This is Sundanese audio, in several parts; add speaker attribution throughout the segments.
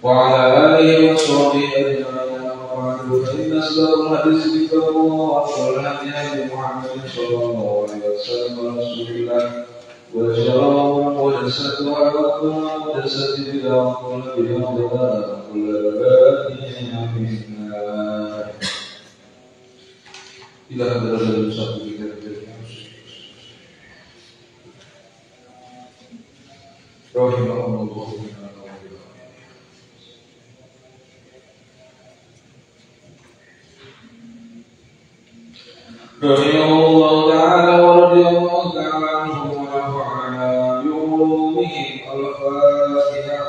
Speaker 1: وعلى آله وصحبه أجمعين. وبعد، فإن أصدق الحديث كتاب الله، وخير الهدي هدي محمد صلى الله عليه وسلم رسول الله، وشر الأمور محدثاتها، وكل محدثة بدعة، وكل بدعة ضلالة، وكل ضلالة في النار. إلى هذا الشيء رحمه الله. رحمه الله تعالى ورضي الله تعالى عنه ونفعنا بعلومهم. الفاتحة.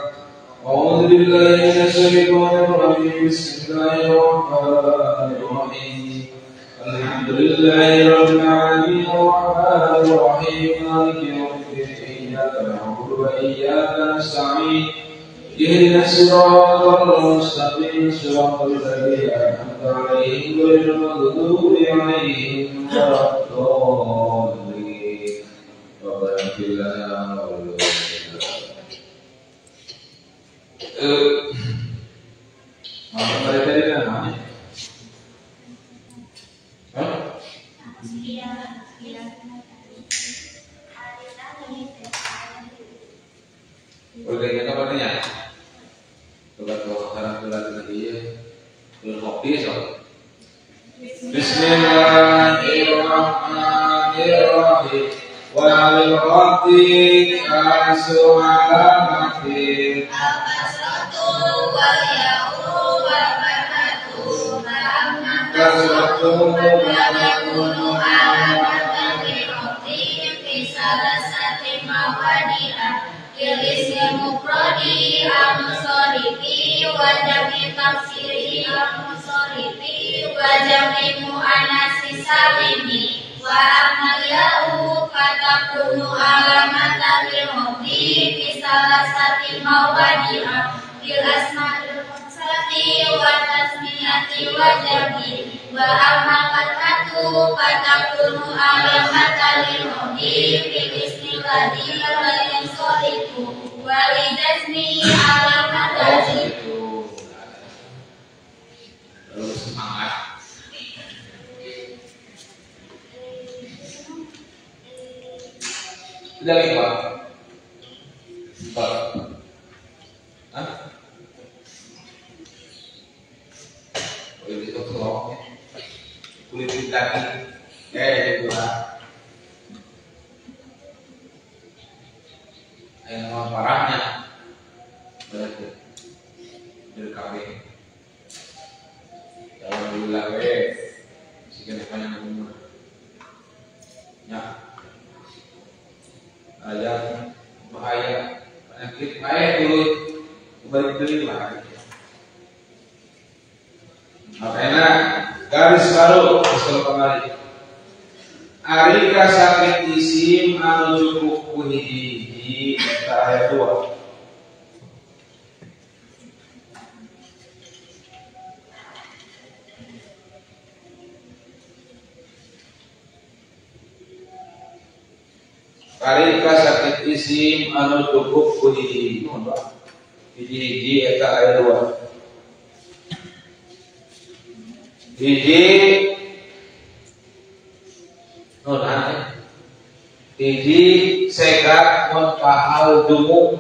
Speaker 1: أعوذ بالله من الشيطان الرجيم. بسم الله الرحمن الرحيم. الحمد لله رب العالمين الرحمن الرحيم مالك يوم الدين إياك نعبد وإياك نستعين اهدنا الصراط المستقيم صراط الذين أنعمت عليهم غير المغضوب عليهم ولا الضالين. ربنا اغفر لنا ولوالدينا. Bismillahirrahmanirrahim. Wa lil rabbi asu alamatin
Speaker 2: al-kasratu wal ya'u wal fathatu ma'amma
Speaker 1: kasratu
Speaker 2: takunu alamatan li rabbi fi salasati mawadi'a lil ismi mufradi al-musarifi wa jami tafsiri al-musarifi wa jami mu'anasi salimi wa amal ya'u fatakunu alamatan li rabbi fi salasati mawadi'a lil asma'il khamsati wa tasmiyati wa jami wa amal fathatu fatakunu alamatan li rabbi fil ismi ladzi la yansarifu wa li jazmi alamatan.
Speaker 1: Lalu semangat. Sudah lagi Pak? Empat. Hah? Oh ini tuh tolong ya. Kulit lagi. Gitu lah. Yang nama parahnya berarti dari KB. Alhamdulillah we. Masih kena panjang umur. Ya. Ada bahaya penyakit baik dulu kembali beli lah. Makanya garis baru usul kembali. Ari kasakit isim anu cukup ku hiji-hiji eta aya 2. Ari kasakit isim anu cukup ku hiji-hiji hiji-hiji eta aya 2. Hiji nun hiji segat muntahal jumu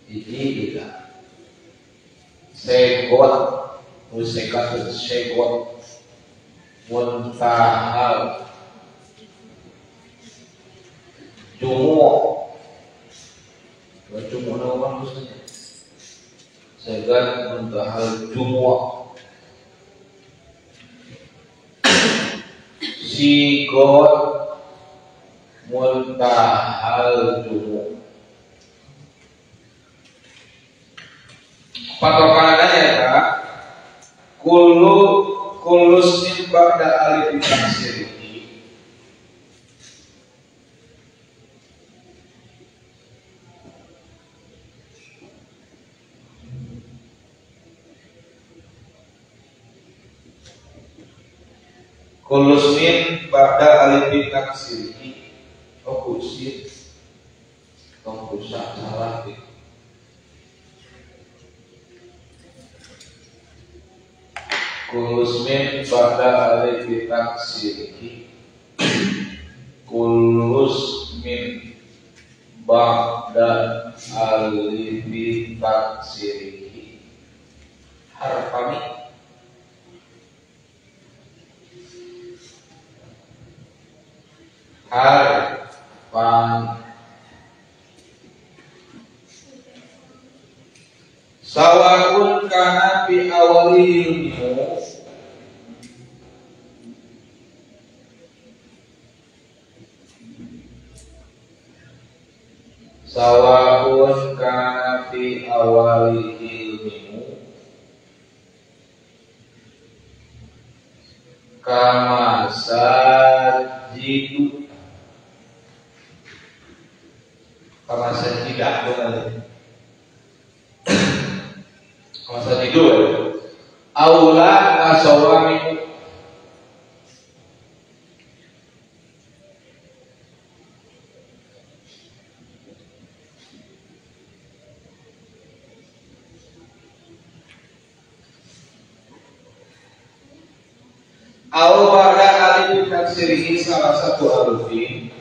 Speaker 1: hiji tidak segot segat segot muntahal jumu jumu nama maksudnya segat muntahal jumu sigot muntahal jumu. Patokannya ya kak, kullu kulus min ba'da alif taksir. Kulus min ba'da alif taksir. Oh kusit, tong kusak salah. Kulusmin ba'da alif taksirihi. Kulusmin ba'da alif taksirihi. Harfani. Harfani. Sawaun kana fi awalilmu sawaun kana fi awalilmu kama sajidu kama sajidah masa tidur aula kasawami au ba'da alif taksirihi salah satu harufin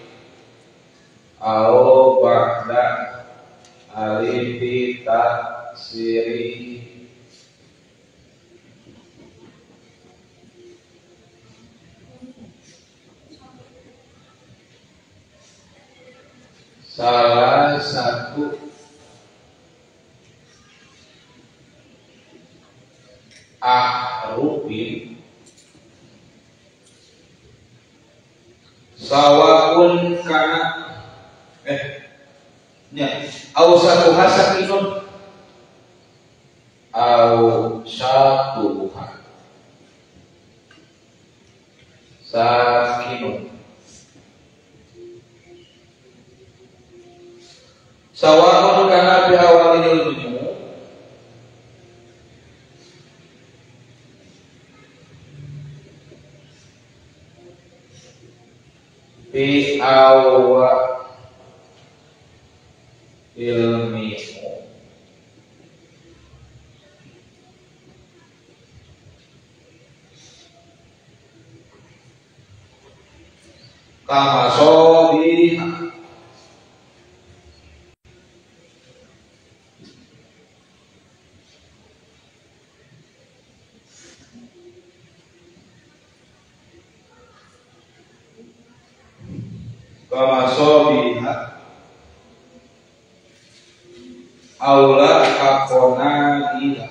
Speaker 1: au ba'da alif taksirihi salah satu ahrufin sawaun kana nya au satu hasakinun au satu sakinun sawaun kana bi awalil ilmu bi awal ilmi kama sobiha kama sobiha aula kakonadila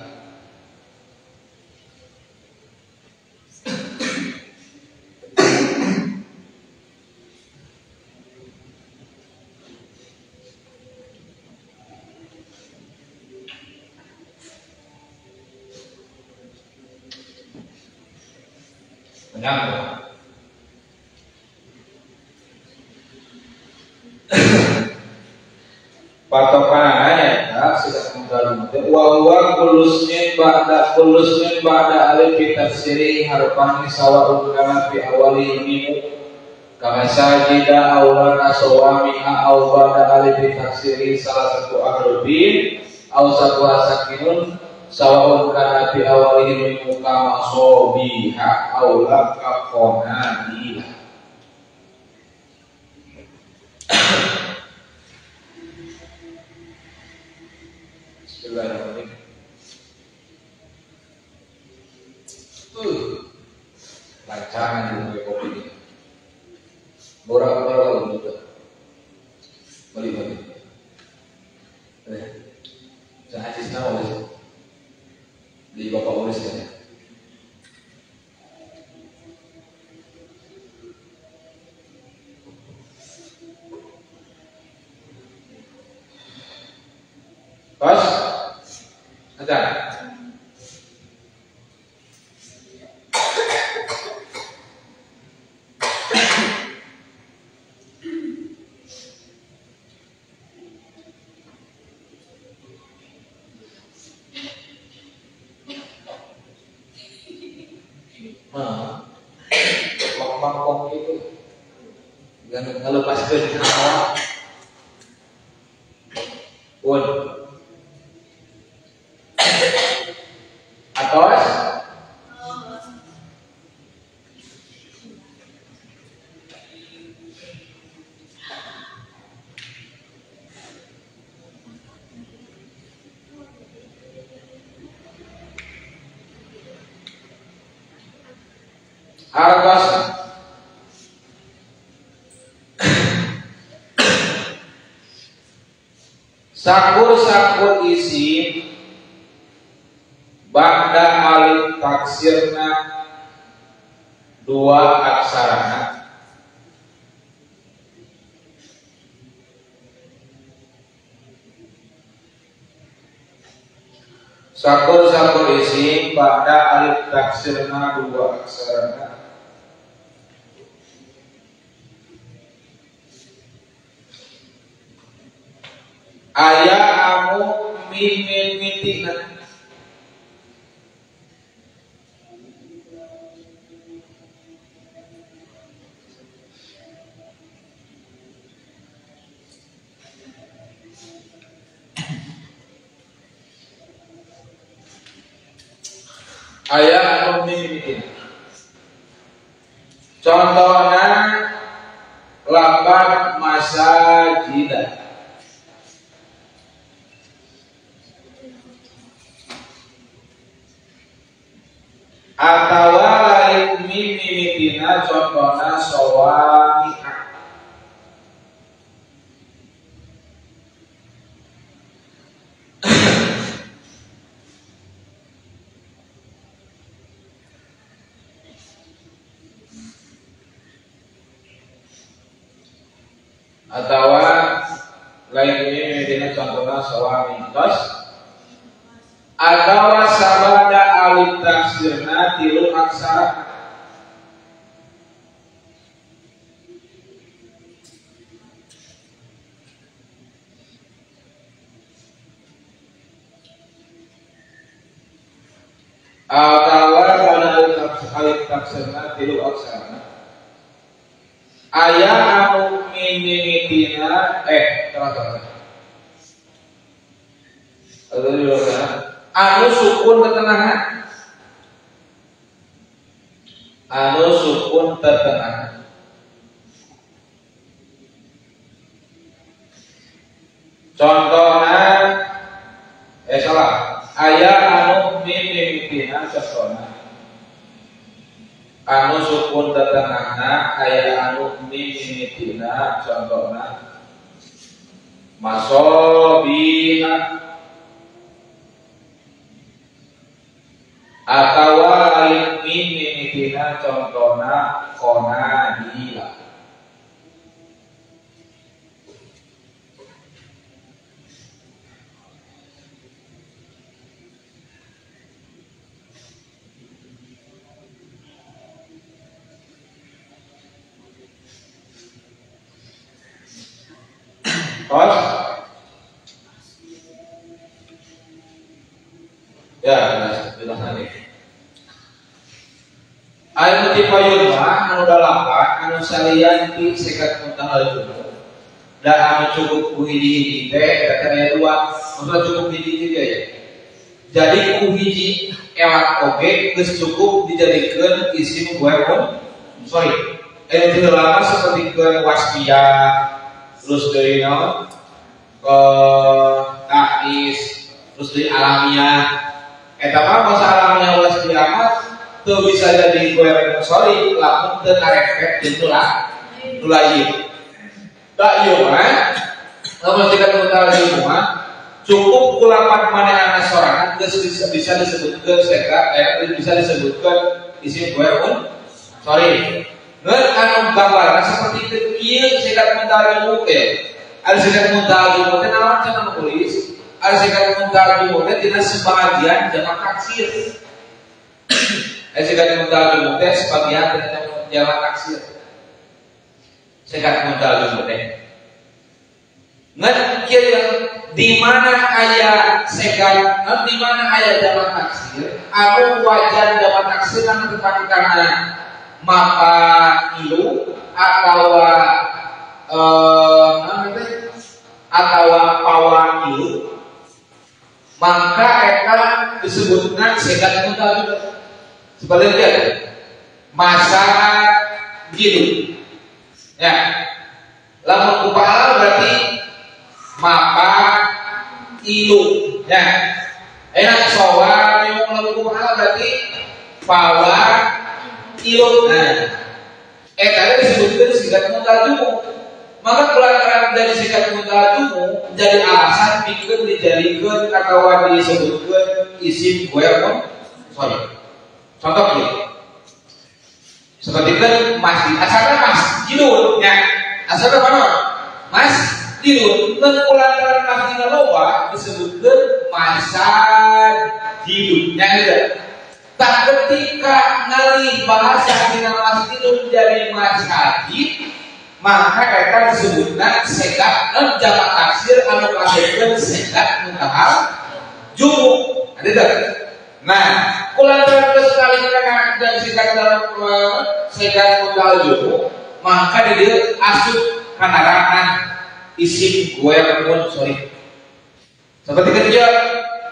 Speaker 1: menyambung. Patokannya ya sudah menggalu wa huwa kulusmin ba'da alif tafsiri harfani sawaun kana fi awali mimu kama sajida aula kasawami'a au ba'da alif tafsiri salah satu ahrufin au satu hasakinun sawaun kana fi awali mimu kama sobiha aula kakonadila. Bismillahirrahmanirrahim. Lancangan juga kopi ini. Borak-borak juga. Beli-beli. Jangan hadis nama di bapak ulis ya. Pas? Ada. Nah, mangkok itu jangan ngelepaskan hawa pun atos Artos sakur-sakur isim ba'da alif taksirna dua aksarana sakur-sakur isim ba'da alif taksirna dua aksarana aya amu mim mimitina aya anu mim mimitina contohna lapan masajidah atawa lain mim mimitina contohna sawami'a atawa lain mim mimitina contohna sawami tos atawa sabada alif taksirna tilu aksara atawa pada alif taksirna tilu aksara aya anu mimitina salah anu sukun tetengahan anu sukun tetengahan contohna salah aya anu mimitina contohna anu sukun tetengahna aya anu mimitina contohna masobina atawa lain mim mimitina contohna qonadila Tos? Ya, jelas nanti. Anu ti payun mah anu dalapan anu salian ti sikat muntahal jumur. Da anu cukup ku hiji-hiji teh eta aya dua, maksudna cukup hiji-hiji teh ya. Jadi ku hiji elak oge geus cukup dijadikeun isim ghairun sorry. Anu teu lama sapertikeun wasfiyah terus dari naon ta'is terus dari alamiah eta mah masa alamiah wasfiyah mah teu bisa jadi ghairun sorry lamun teu karepet jeung nu lain. Tak ieu mah lamun tingkat mutal mah cukup kulapan manehna sorangan geus bisa disebutkeun seka bisa disebutkeun isim ghairun sorry. Ngan anu gambaran seperti itu ieu sikat muntahal jumur teh. Ari sikat muntahal jumur teh naon cenah nulis? Ari sikat muntahal jumur teh tina sebagian jamak taksir. Ari sikat muntahal jumur teh sebagian tina jamak taksir. Sikat muntahal jumur teh. Ngan kieu di mana aya sikat, di mana aya jamak taksir, anu wajan jamak taksir anu tepati kana mapa ilu atawa atawa pawa ilu maka eta disebutna sigat muntahal juga. Sebaliknya masa gitu ya, lamun kupaal berarti mapa ilu ya, enak sowa lamun kupaal berarti pawa Ilun. Nah, eta disebutkan sigat muntah jumu. Maka pelanggaran dari sigat muntah jumu jadi alasan pikeun dijadikeun atawa disebutkeun isim ghair sorry. Contoh ieu. Seperti kan masjid, asalnya masjidun ya. Asalnya mana? Masjidun. Ngan kulantaran masjidna loba disebutkeun masajidun. Ya gitu. Tak ketika ngalih bahasa dina masjidun jadi masajid, maka eta disebutna segat non jamak taksir anu kasebutkeun segat muntahal jumu. Ada teu? Nah, kulantaran geus ngalih kana dan segat dalam segat muntahal jumu, maka di dieu asup kana ranah isim ghair munsharif. Seperti kerja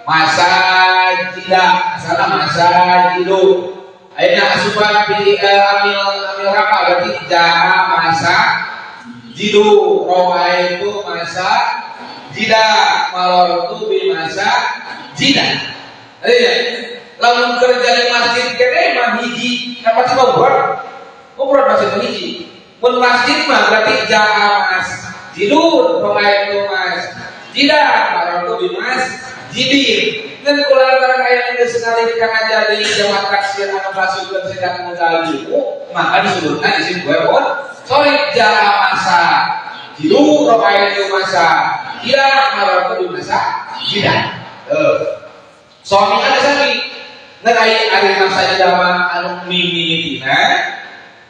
Speaker 1: masajida, asalna masajidu. Ayeuna asupan di amil amil rapa berarti jaa masajidu, roaitu masajida, marartu bi masajida. Iya. Lamun kerja di masjid kene mah hiji, kan pasti mah mufrad masjid mah hiji. Mun masjid mah berarti jaa masjidun, roaitu masjida, marartu bi masjidin. Dan kulantaran aya geus ngalih kana jadi jamak taksir anu kasubkeun sigat muntahal jumu, maka disebutna isim ghair sorry jaa masa jidu roaitu masa jida marartu bi masa jida. Suami ada sami ngan aya ari masa jama anu mimimitina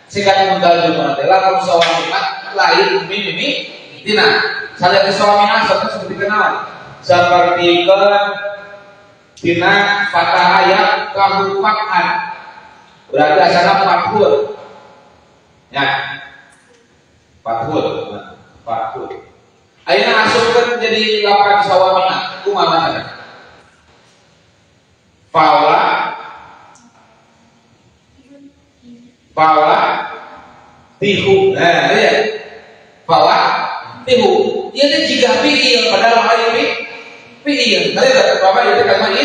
Speaker 1: sigat muntahal jumu teh lamun suami mah lain mimimitina. Saleh suami asal seperti kenal seperti ke tina fathah yang kahu fathan berarti asalnya fathul ya fathul fathul ayeuna asupkeun jadi lapan sawamina kumaha macana fawa fawa tihu. Nah iya fawa tihu ieu teh jiga fiil padahal lain fiil. Nanti bapak itu kalimat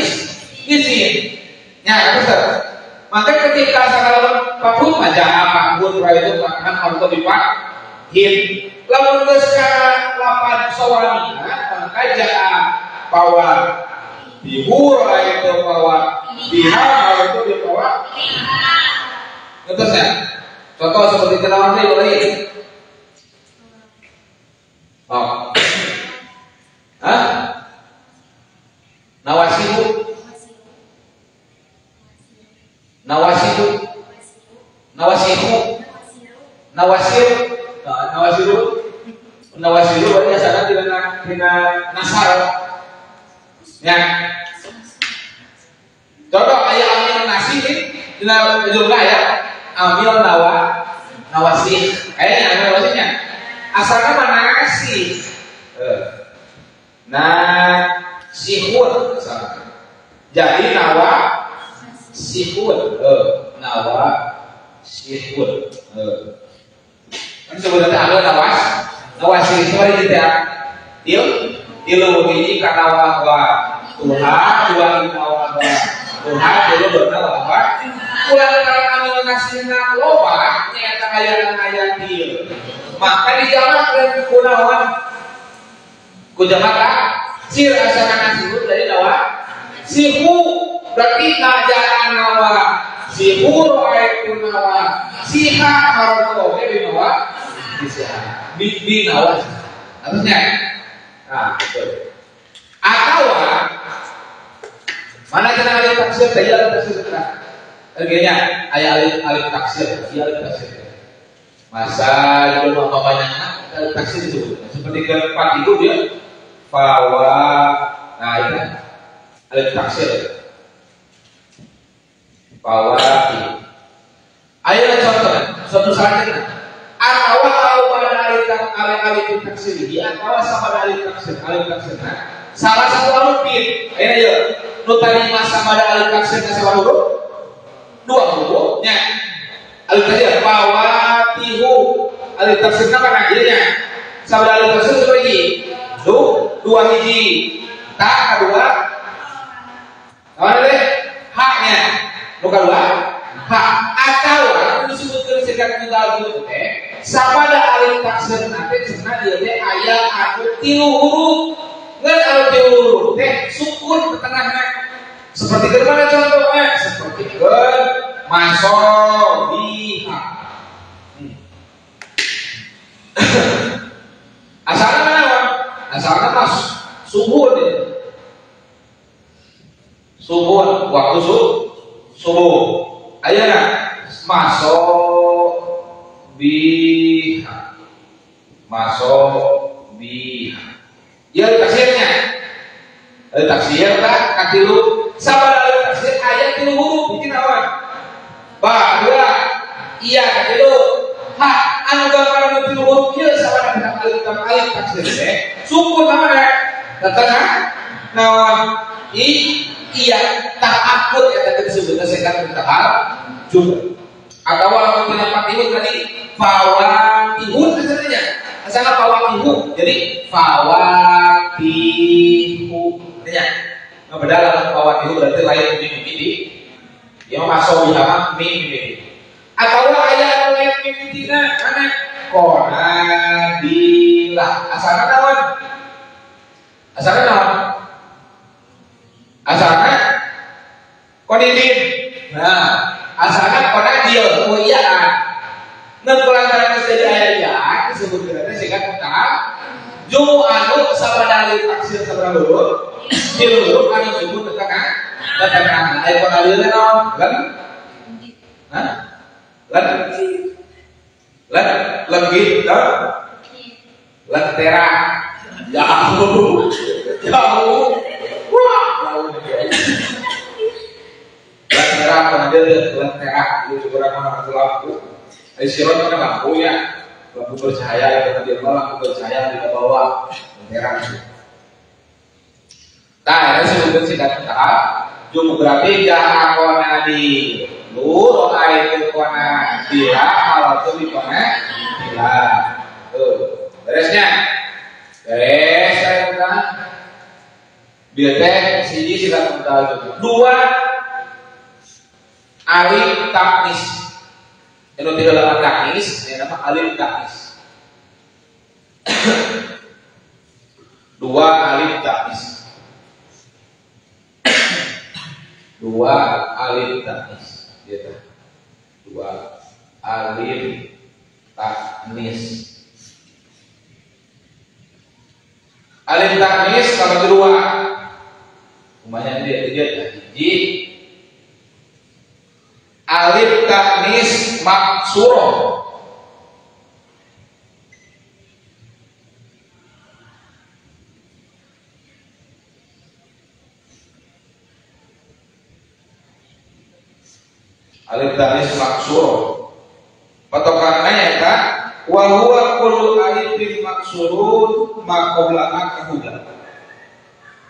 Speaker 1: isim. Ya, terus. Maka ketika sakalawan fathul majaa fathul ra itu kan harus dipahin. Lamun geus kana lapan sawamina maka jaa pawa bihur itu pawa biha itu dipawa. Terus ya. Contoh seperti kenalan teh boleh. Oh. Hah? Nawasihu nawasihu nawasihu nawasir nawasiru nawasiru berarti asalnya tina nasar ya. Contoh aya amil nasih tina jumlah ya amil nawa nawasih kayaknya amil nawasihnya asalnya mah nasih nah sihun jadi nawa sihun nawa sihun kan sebenarnya ada nawas nawasi itu ada tidak il ilu ini karena wa Tuhan dua nawa wa Tuhan dulu bernawa wa kulantaran amil nasihna loba nyata aya il maka dijamakkeun kunaon ku jamak sir asana nasihun dari nawa sihu berarti najaan nawa sihu roaitu nawa siha marartu oge binawa siha binawa artinya nah betul. Atawa mana kena alif taksir teh alif taksir kena kayaknya aya alif taksir ieu alif taksir masa itu mah banyakna alif taksir disebut seperti keempat itu dia fawa nah itu alif taksir fawa ayo contoh suatu saat atawa au pada alif alif taksir atau sama alif taksir nah salah satu alif ayo ayo nu tadi masa pada alif taksir ka huruf dua huruf nya alif taksir fawatihu alif taksir kana ieu nya sabada alif taksir seperti dua hiji ta kedua apa deh haknya nu kedua hak atau sikat muntaha jumu teh sapada alif taksir teh cenah ieu teh aya anu 3 huruf. Ngan anu 3 huruf teh sukun ke tengahna. Seperti ke mana contohnya? Seperti ke masobiha. Asalnya mana? Asalnya mas subuh deh. Subuh waktu subuh. Ayeuna masobiha. Masobiha. Ya taksirnya. Taksir tah katilu sabada taksir aya 3 huruf bikin awan. Ba dua iya katilu ha anu gambaran 3 huruf ieu sabada alif taksir teh sukun naon tetengah naon i iya tah akut eta teh disebutna sikat muntaha jumu. Atau lamun tina fatihun tadi fawatihun sebenarnya asalna fawatihu jadi fawatihu artinya nah beda lamun fawatihu berarti lain mim mimiti ya masuk biha mim mimiti atau aya lain mimitina mana qonadilah asalna naon asalna naon asalna qonidin nah asalna qonadil oh iya ngan kulantaran geus jadi aya iya disebutkeun teh sikat muntaha jumu anu sabada alif taksir sabaraha huruf 3 huruf anu sukun tetengah tetengah aya qonadil teh naon lan hah lan lan lebih lentera jauh jauh wah jauh lentera qonadil lentera itu kurang mana lampu. Siron kan lampu ya, lampu bercahaya yang tadi lampu bercahaya di bawah lentera. Nah, ini sebutkan sikat muntaha jumu berarti ja'a qonadi lu ro'aitu qonadila maratu bi qonadila. Tuh, beresnya. Beres saya muntaha. Biar teh siji sikat muntaha jumu. 2 alif taknis. Yang tidak dalam taknis, yang nama alif taknis. 2 alif taknis. 2 alif taknis, gitu. 2 alif taknis. Alif taknis kalau kedua, lumayan dia hiji. Alif taknis maksuroh. Alif taknis maksuroh. Patokannya eta wa huwa kullu alifin maksurun ma qablaha kahubla.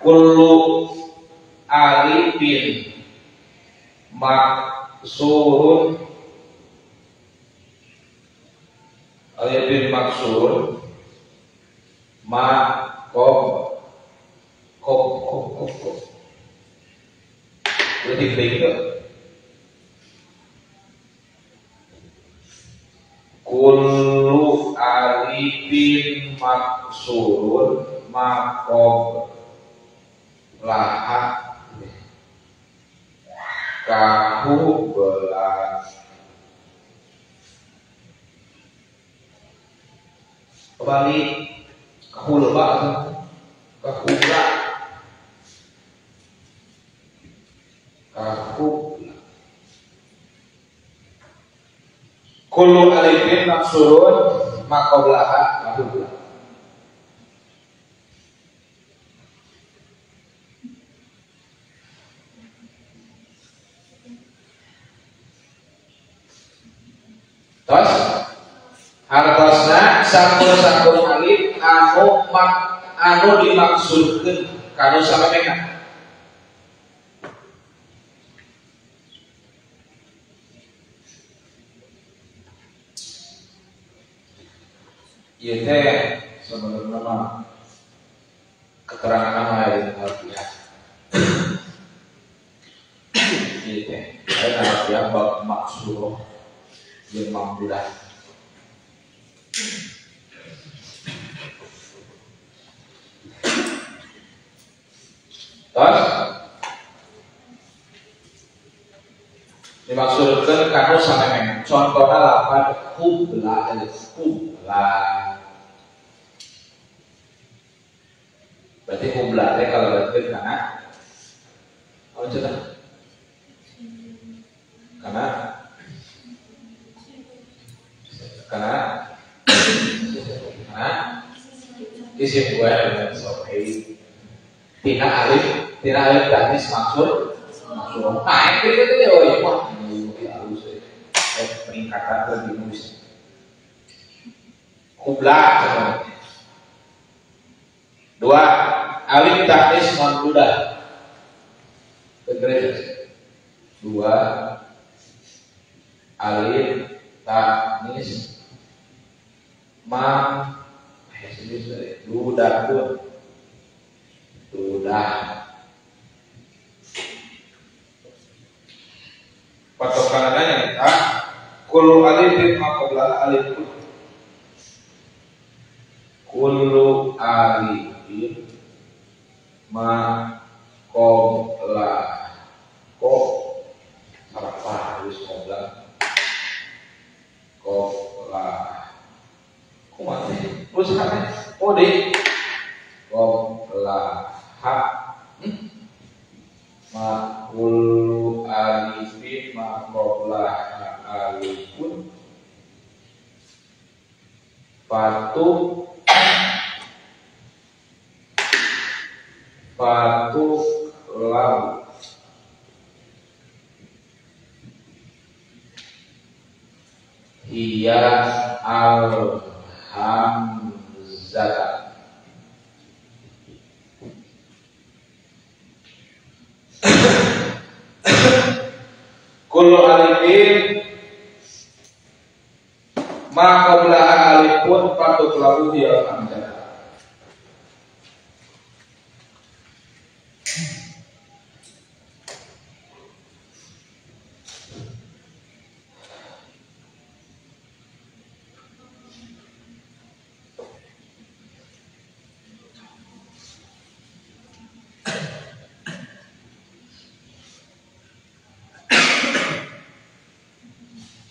Speaker 1: Kullu alifin maksurun alifin maksurun ma kob kob kob kob kob berarti gitu. Kullu alifin maksurun ma kob laha kahu belas kembali kahu lebak kahu belah kahu kullu alifin maksurun maqablaha kahu belah. Terus hartosna sampun-sampun alif anu mak anu dimaksudkeun kanu samemehna. Ieu teh sebenarnya mah keterangan nama aya dina Al-Qur'an. Ieu teh aya harfiah bab maksuroh. Jeung mamdudah. Terus dimaksudkan kanu samemeh. Contohna lapan kubla kubla. Berarti kubla teh kalau berarti kana apa cerita? Karena isim gue dengan sohei tina alif taknis maksud nah itu ya wah ini halus peningkatan lebih mulus kubla dua alif taknis mamdudah dua alif taknis ma dudah dudah patokanannya kita kullu alifin ma qabla alif kullu alifin ma qabla ko apa harus qabla qabla kumaha terus kate kode qabla ha ma kullu alifin ma qabla alifun patu patu lam hiya al hamzah. Kullu alifin ma qabla alifun fatuqlabu hiya hamzah.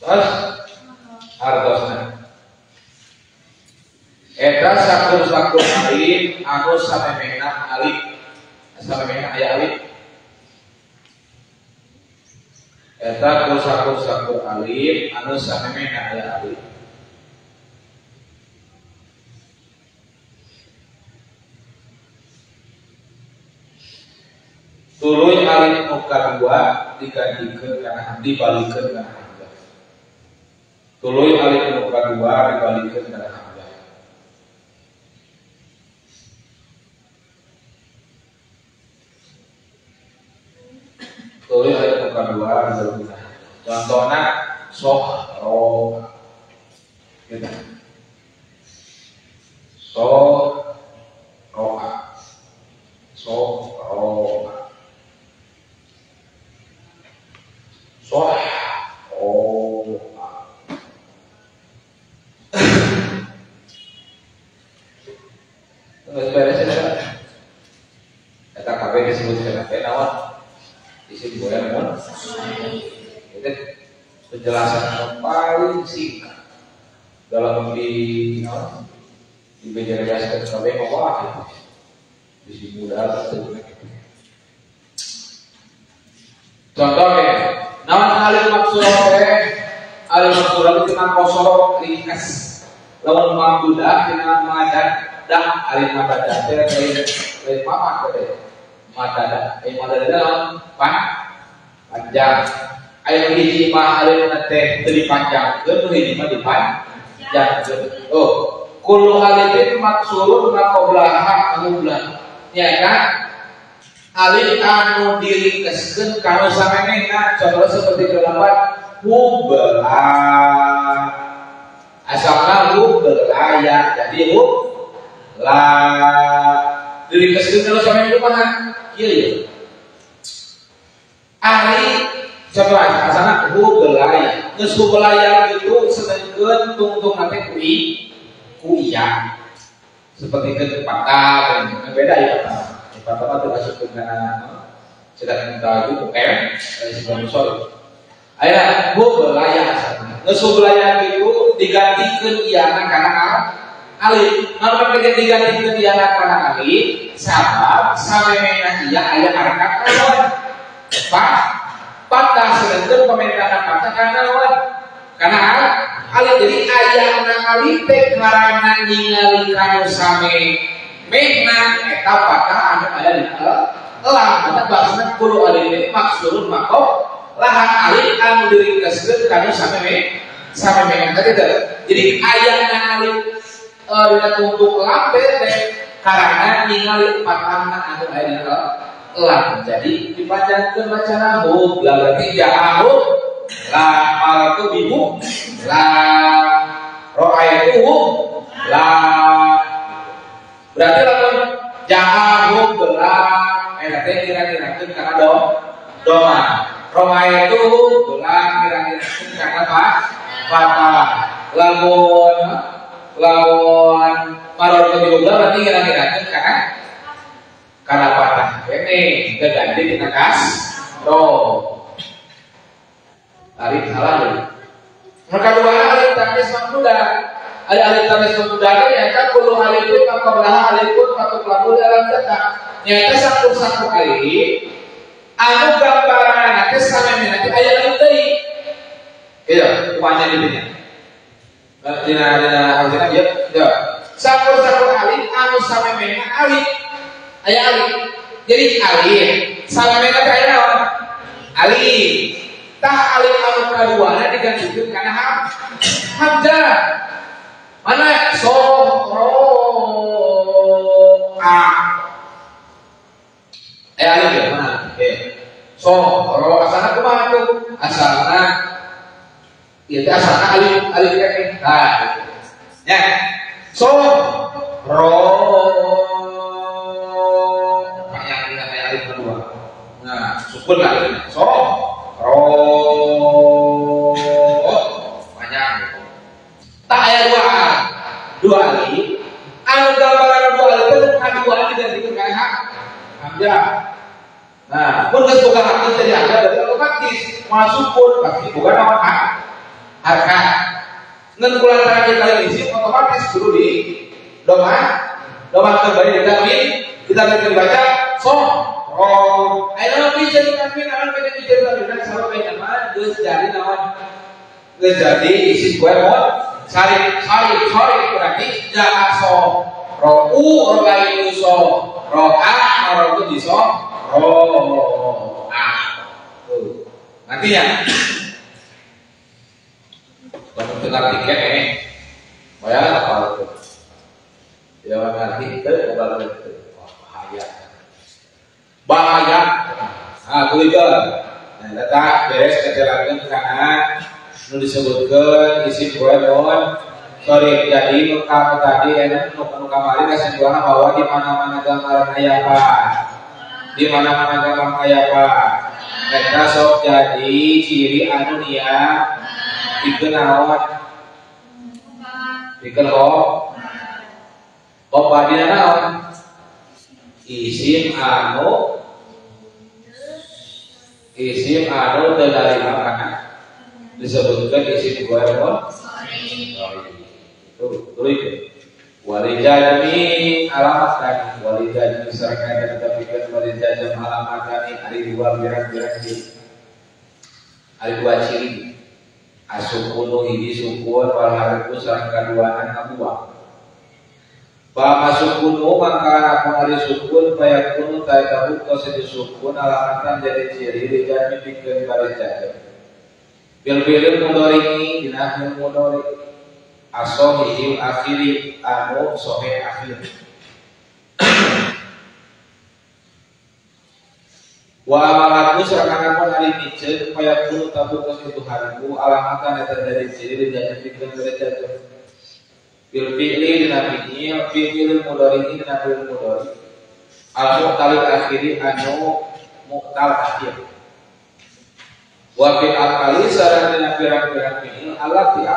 Speaker 1: Terus hartosna eta sakur-sakur alif anu samemehna alif samemehna aya alif eta sakur-sakur alif anu samemehna aya alif tuluy alif nu kadua digantikeun kana dibalikeun kana hamzah. Tuluy alif nu kadua dibalikeun kana hamzah. Tuluy alif nu kadua dibalikeun kana hamzah. Contohna sohro gitu. Sohroa. Sohroa. Soh oh terus beres ya. Eta kabeh disebut kana naon? Isim goyang mun. Itu penjelasan yang paling singkat dalam di naon? Dibejelaskeun kabeh mah wah gitu. Bisi mudah teu. Contohnya naon alif maksurah teh? Alif maksurah itu tina kosoro ringkes. Lawan mamdudah tina madadah alif madadah teh lain papat teh. Madadah, madadah lawan panjang. Aya hiji mah alif teh teu dipanjangkeun, nu hiji mah dipanjangkeun. Oh, kullu alifin maksurun ma qablaha qabla. Ya kan? Alif anu diringkeskeun kana samemehna, contohnya seperti kelapat hubla. Asalna hubla ya, jadi hubla. Diringkeskeun kana samemehna kumaha? Kieu ya. Ari contoh asalna hubla ya.
Speaker 3: Geus belayar itu sedengkeun tungtung teh ku iya. Seperti ke patah, beda ya patah. Patah mah teu asup kana sedangkan tahu bukan dari sorry. Aya belayar asalna. Geus belayar itu digantikeun iyana kana alif. Maka digantikeun iyana kana alif sabab samemehna iya aya harakat naon? Patah sedengkeun komentarna patah kana naon? Kana alif. Jadi ayana alif teh karana ningali kanu samemehna eta patah anu aya di lam. Eta bahasana kudu alif teh maksurun maqam lahan alif anu diringkeskeun kanu samemehna tadi teh. Jadi ayana alif dina tungtung lam teh karana ningali patahna anu aya di lam. Jadi dipanjangkeun bacana hub la berarti ja'ahu la maratu bihu la ra'aituhu la. Berarti lamun ja'ahu la eta teh ngira-ngirakeun kana doma. Ra'aituhu la ngira-ngirakeun kana patah. Lamun maratu bihu la berarti ngira-ngirakeun kana patah. Ini diganti dina kasroh. Alif salah jadi. Maka dua alif taknis mamduda. Ada alif taknis mamduda nyata kullu alifun maqablaha alifun matuqlabu dalam kata. Nyata sakur-sakur alif anu gambaran teh samemehna teh aya alif deui. Iya, upanya di dinya. Dina harusna ieu. Ya. Sakur-sakur alif anu samemehna alif. Aya alif. Jadi alif samemehna teh aya naon? Alif. Tah alif anu kaduana digantikeun kana hamzah. Mana so ro a. Alif ya mana? So ro asalna kumaha tuh? Asalna ieu teh asalna alif alif teh. Nah, ya. So ro panjang dina alif kedua. Nah, sukun lah so ro panjang. Tak aya dua alif anu gambaran dua alif teh kadua digantikeun kana hamzah. Nah, pun geus boga hamzah jadi hamzah berarti otomatis moal sukun pasti boga naon harkat. Ngan kulantaran kita isim otomatis kudu di doma kembali ditanwin, kita dibaca so ro. Ayeuna mah bisa ditanwin, anu beda bisa ditanwin sabab beda mah geus jadi naon? Geus jadi isim koe mod sari sari berarti ja'a so ro u ro lain so ro a ro itu di so ro a. Tuh. Nantinya lamun teu ngarti keneh bayar apa tuh? Ya ngarti teu moal teu. Wah, bahaya. Bahaya. Ah, kulikeun. Nah, eta beres keterangan kana nu disebutkeun isim mun sorry. Jadi nu tadi anu nu kamari kasimpulanna bahwa di mana-mana gambaran aya apa? Di mana-mana gambaran aya apa? Eta sok jadi ciri anu nia pikeun naon? Pikeun kop dina naon? Isim anu teu narima kana disebutkan isim mun sorry. Itu tulis walijajmi alamat tani walijajmi sareng tetepikeun walijajm alamat tani ari dua pirang-pirang ciri ari dua ciri asukunu hiji sukun wal harfu sareng kaduana ngabuang fa masukunu maka anapun ari sukun fayakunu ta eta buktos itu sukun alamatan jadi ciri lijajmi pikeun walijajm bil fi'il mudhari dina fi'il mudhari asohihil akhiri anu sohih akhir wa amalku sareng ari miceun fayakunu tabukos itu hariku alamatan eta jadi ciri dijadi pikeun derajat bil fi'li dina fi'il fi'il mudhari dina fi'il mudhari al mu'talil akhiri anu mu'tal akhir. Wa fil afali sareng dina pirang-pirang fi'il allati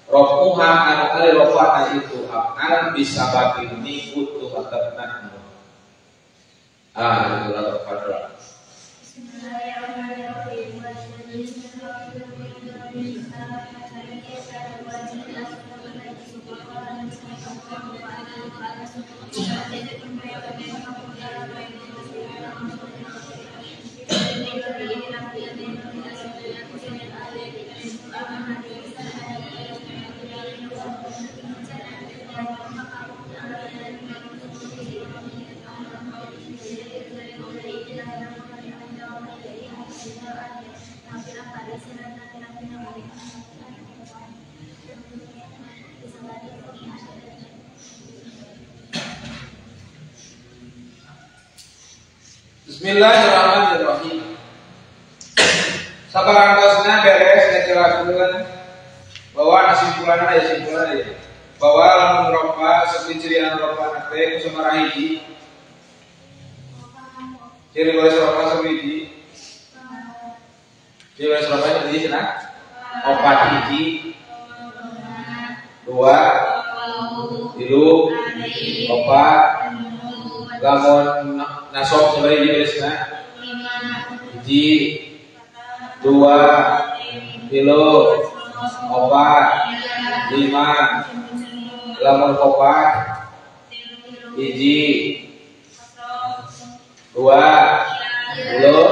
Speaker 3: rofuha anu ari rofana itu af'al bisa batini utuh atapna. Ah, itu lah fadra. Bismillahirrahmanirrahim. Sabarangkosna beres ngajelaskeun bahwa kesimpulanna aya simpulan ieu. Bahwa lamun rofa seperti ciri anu rofa teh ku sabaraha hiji. Ciri baris rofa sabiji. Ciri baris rofa hiji cenah. Opat hiji. Dua. Tilu. Opat. Lamun nasab sabaraha hiji barisna? Hiji, dua, tilu, opat, lima. Lamun opat hiji, dua, tilu.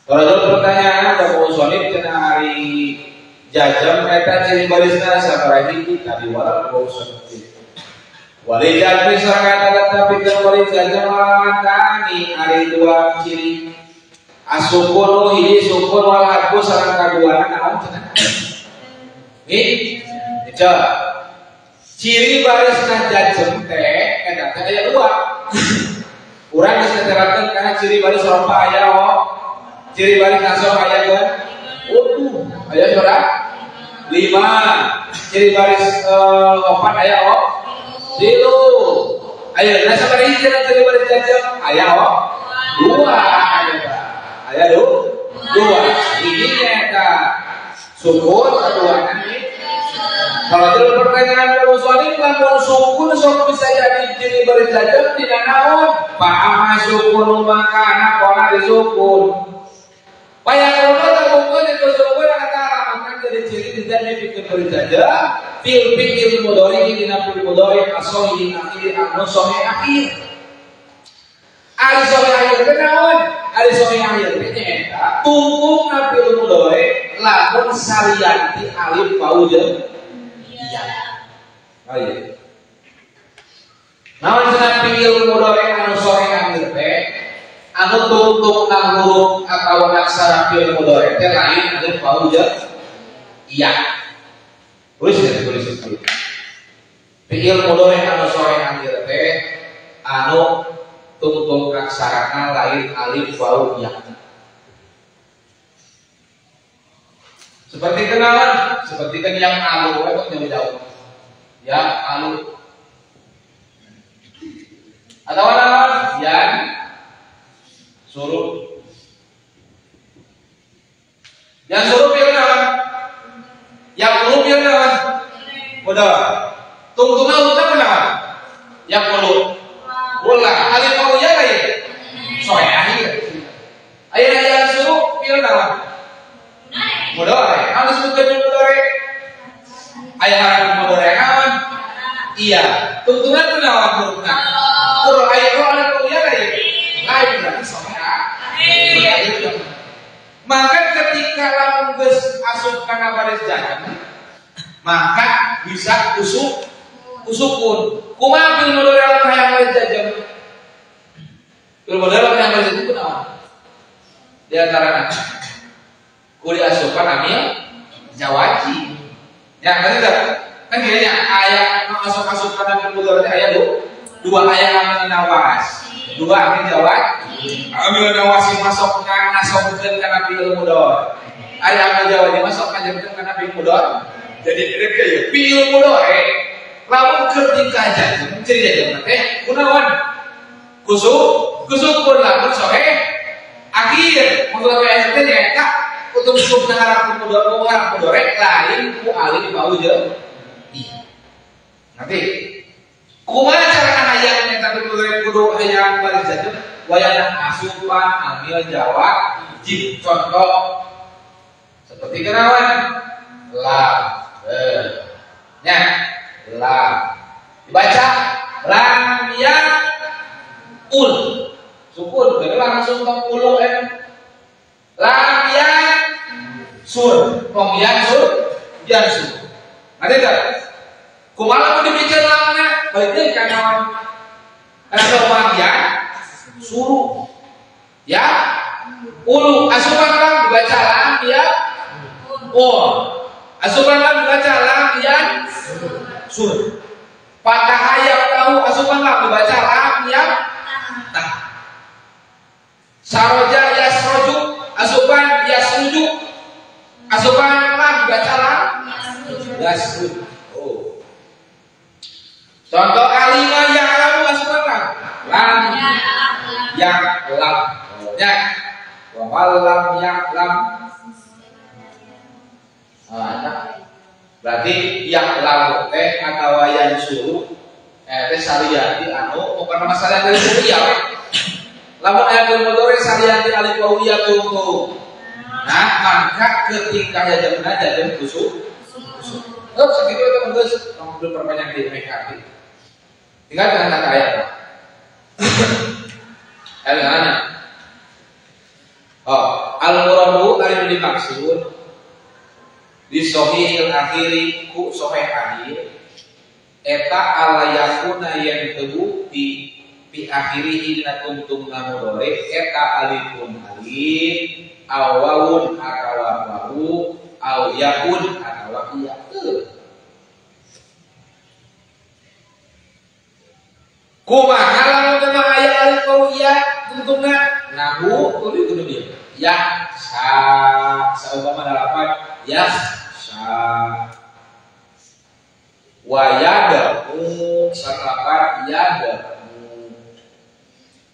Speaker 3: Kalau pertanyaan Bapak Usonib cenah hari jajam eta ciri barisna sabaraha hiji tadi walau Bapak Usonib. Wali jazmi sareng kata pikeun wali jazm alamatani ari dua ciri asukun hiji sukun wal hadfu sareng kaduana naon cenah? Nih, ieu ciri barisna jazm teh eta teh aya dua. Urang geus ngaterapkeun kana ciri baris rofa aya oh. Ciri baris nasab aya kan? Utuh, aya sabaraha? 5. Ciri baris opat aya oh. Tilu. Ayo, nah sabaraha hiji ciri baris jazm? Aya oh. Dua. Aya dua. Hiji nyaeta sukun, kaduana Kalau tidak pertanyaan Bapak Sonim, lamun sukun sok bisa jadi ciri baris jazm dina naon? Fa'ama sukun maka anak disukun. Payakono terbungkus itu sukun kata alamatkan jadi ciri tidak dipikir baris jazm. Fil fi'il mudhari dina fi'il mudhari asohi akhir anu sohi akhir. Ari sohi akhir teh naon? Ari sohi akhir teh nyaeta tungtungna fi'il mudhari lamun salianti alif waw jeung ya. Ayo. Naon cenah fi'il mudhari anu sohi akhir teh anu tungtungna huruf atawa aksara fi'il mudhari teh lain alif waw jeung ya. Tulis ya, tulis itu. Fi'il mudhari anu sohi akhir teh anu tungtung aksarana lain alif waw ya. Seperti kenalan, seperti kan yang alu, kok jauh-jauh. Yang alu. Atau apa? Yang suruh. Yang suruh pilih apa? Yang perlu pilih apa? Udah. Tungtungnya udah kenapa? Yang perlu. Ulah, alif waw ya lain. Soe akhir. Ayo yang suruh pilih apa? Mudore, harus disebutkan mudore. Ayah harap mudore kawan. Iya, tungtungan menawan hurufna. Huruf ayat roh alif waw ya lain. Lain berarti soe akhir. Maka ketika lamun geus asup kana baris jazm, maka bisa usukun. Kumaha fil mudhari lamun hayang baris jazm? Fil mudhari lamun hayang baris jazm kunaon? Di antarana ku diasupan amil jawaji. Ya kan tidak? Kan kayaknya ayat asup-asup kana fil mudhari aya dua ayat amil nawas. Dua amil jawaji. Amil nawasi masuk ka nasabkeun kana fi'il mudhari. Aya amil jawaji masuk ngajarkeun kana fi'il mudhari. Jadi rek ieu fi'il mudhari lamun keur tingkah jazm ciri jazm teh kunaon? Kusukun lamun sohe Akhir mudorek akhir teh nyaeta utung-utung harap mudorek lain ku alif wau jeung iya. Nanti kumaha cara hayang nyaeta mudorek kudu hayang baris jazm wayana asupan amil jawab jib. Contoh seperti kenawan lam nya lam dibaca lam ya ul sukun berarti langsung tong ulu lam ya sur tong ya sur yan sur ada enggak kumaha mun dibicara lamna balik deui ka naon lam ya suruh ya ulu asupan lam dibaca lam ya ul asupan lam dibaca lam ya sur patah hayat tahu asupan lam dibaca lam ya tah saroja yasroju asupan yasruju asupan lam dibaca lam yasruju. Oh. Contoh alima ya'lamu asupan lam lam yang lam ya wa lam ya'lam. Nah, berarti yang lam teh atawa yang suruh teh sariati anu bukan masalah dari suruh ya we. Lamun aya mudhari sariati alif waw ya tunggu. Nah, maka ketika jajamna jajam kusuk. Oh, sakitu eta mah geus tong kudu perpanjang di PKT. Tinggal dengan kata ayat. Ayat mana? Oh, al-muradu ari dimaksud di sohihil akhiri ku sohih akhir eta ala yakuna yang terbukti bi akhirihi dina tungtungna mudhari eta alifun alif aw wawun atawa wawu aw yakun atawa iya. Kumaha lamun teu aya alif wawu iya tungtungna nahu kudu kudu dia ya sa saumpama dalapan ya sa wa yadahu sarlapat yadahu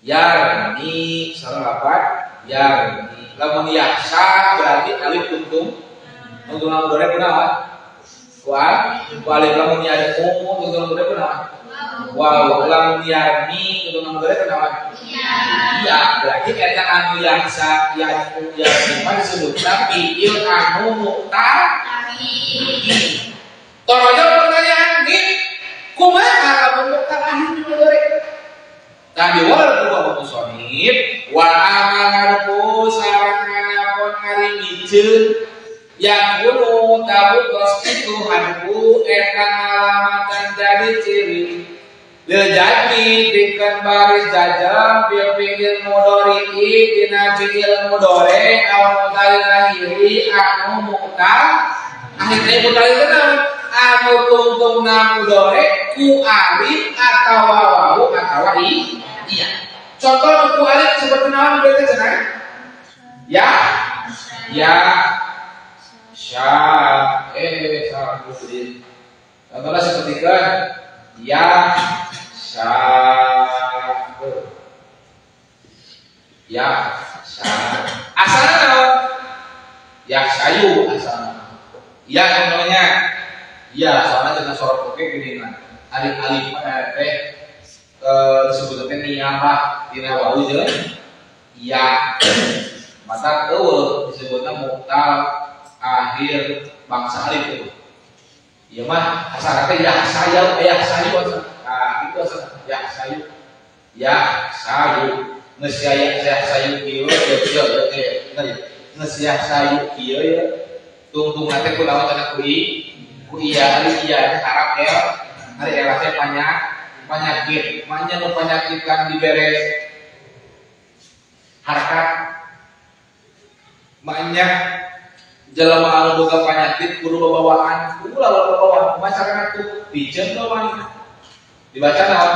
Speaker 3: yarni sarlapat yarni. Lamun yaksa berarti alif tungtung tungtung mudhari kunaon wa alif. Lamun yadahu tungtung mudhari kunaon waw. Lamun yarni tungtung mudhari kunaon iya. Berarti eta anu yaksa yadahu yarni mah disebutna fi'il anu mu'tal. Torojo pertanyaan di kumaha lamun mu'tal akhir mudhari. Tadi wal ku musonib wa amalanku sareng anapun ari miceun yakunu tabutos itu hanku eta alamatan jadi ciri lil jadi pikeun baris jajam fil fi'il mudhari dina fi'il mudhari aw mu'tal akhiri anu mu'tal akhir mu'tal teh naon anu tungtungna mudhari ku alif atawa wawu atawa i iya. Contoh ku alif seperti naon berarti cenah ya ya sya salah kudu. Contohnya seperti kan ya sya ya sya asalna naon ya sayu asalna ya contohnya ya soalnya cenah sorot oke gini mah alif-alif teh disebutna niyabah dina wau jeung ya mata eueuh disebutna mu'tal akhir bangsa alif itu. Ieu mah asalna teh ya sayu ya sayu ah itu asal ya sayu ya sayu geus ya sayu kieu ya kieu ya geus ya sayu kieu ya tungtungna teh kunaon cenah ku i ku iya ari iya harap el ari el teh penyakit manya nu penyakit kan dibere harkat manya jelema anu boga penyakit kudu babawaan kudu lawan babawaan masyarakat tuh piceun lawan dibaca naon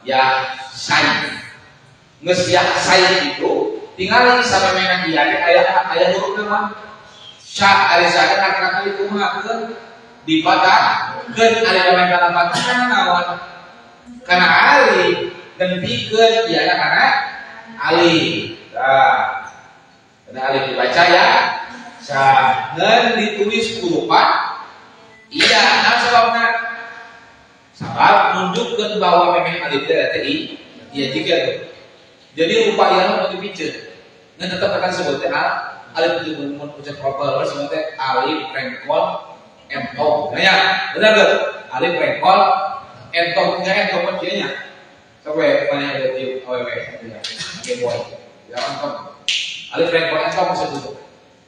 Speaker 3: ya say geus ya say itu tinggal samemehna ieu aya aya hurufna mah sya ari sa teh harkatna dikumahakeun dipatahkeun ari kana patah naon kana alif gentikeun ieu kana alif. Tah Karena alif dibaca ya ngan ditulis kurupa iya, nah sebabna sabab nunjukkeun bahwa memang alif teh eta iya jika tuh. Jadi rupa ieu mah dipiceun. Ngan tetep akan sebut teh alif itu mun ucap proper sebut teh alif rengkol entong. Nah ya, benar tuh. Alif rengkol entong nya entong mah kieu nya. Sampai mana ada tiup awewe ya. Game boy. Ya entong. Alif rengkol entong maksud itu.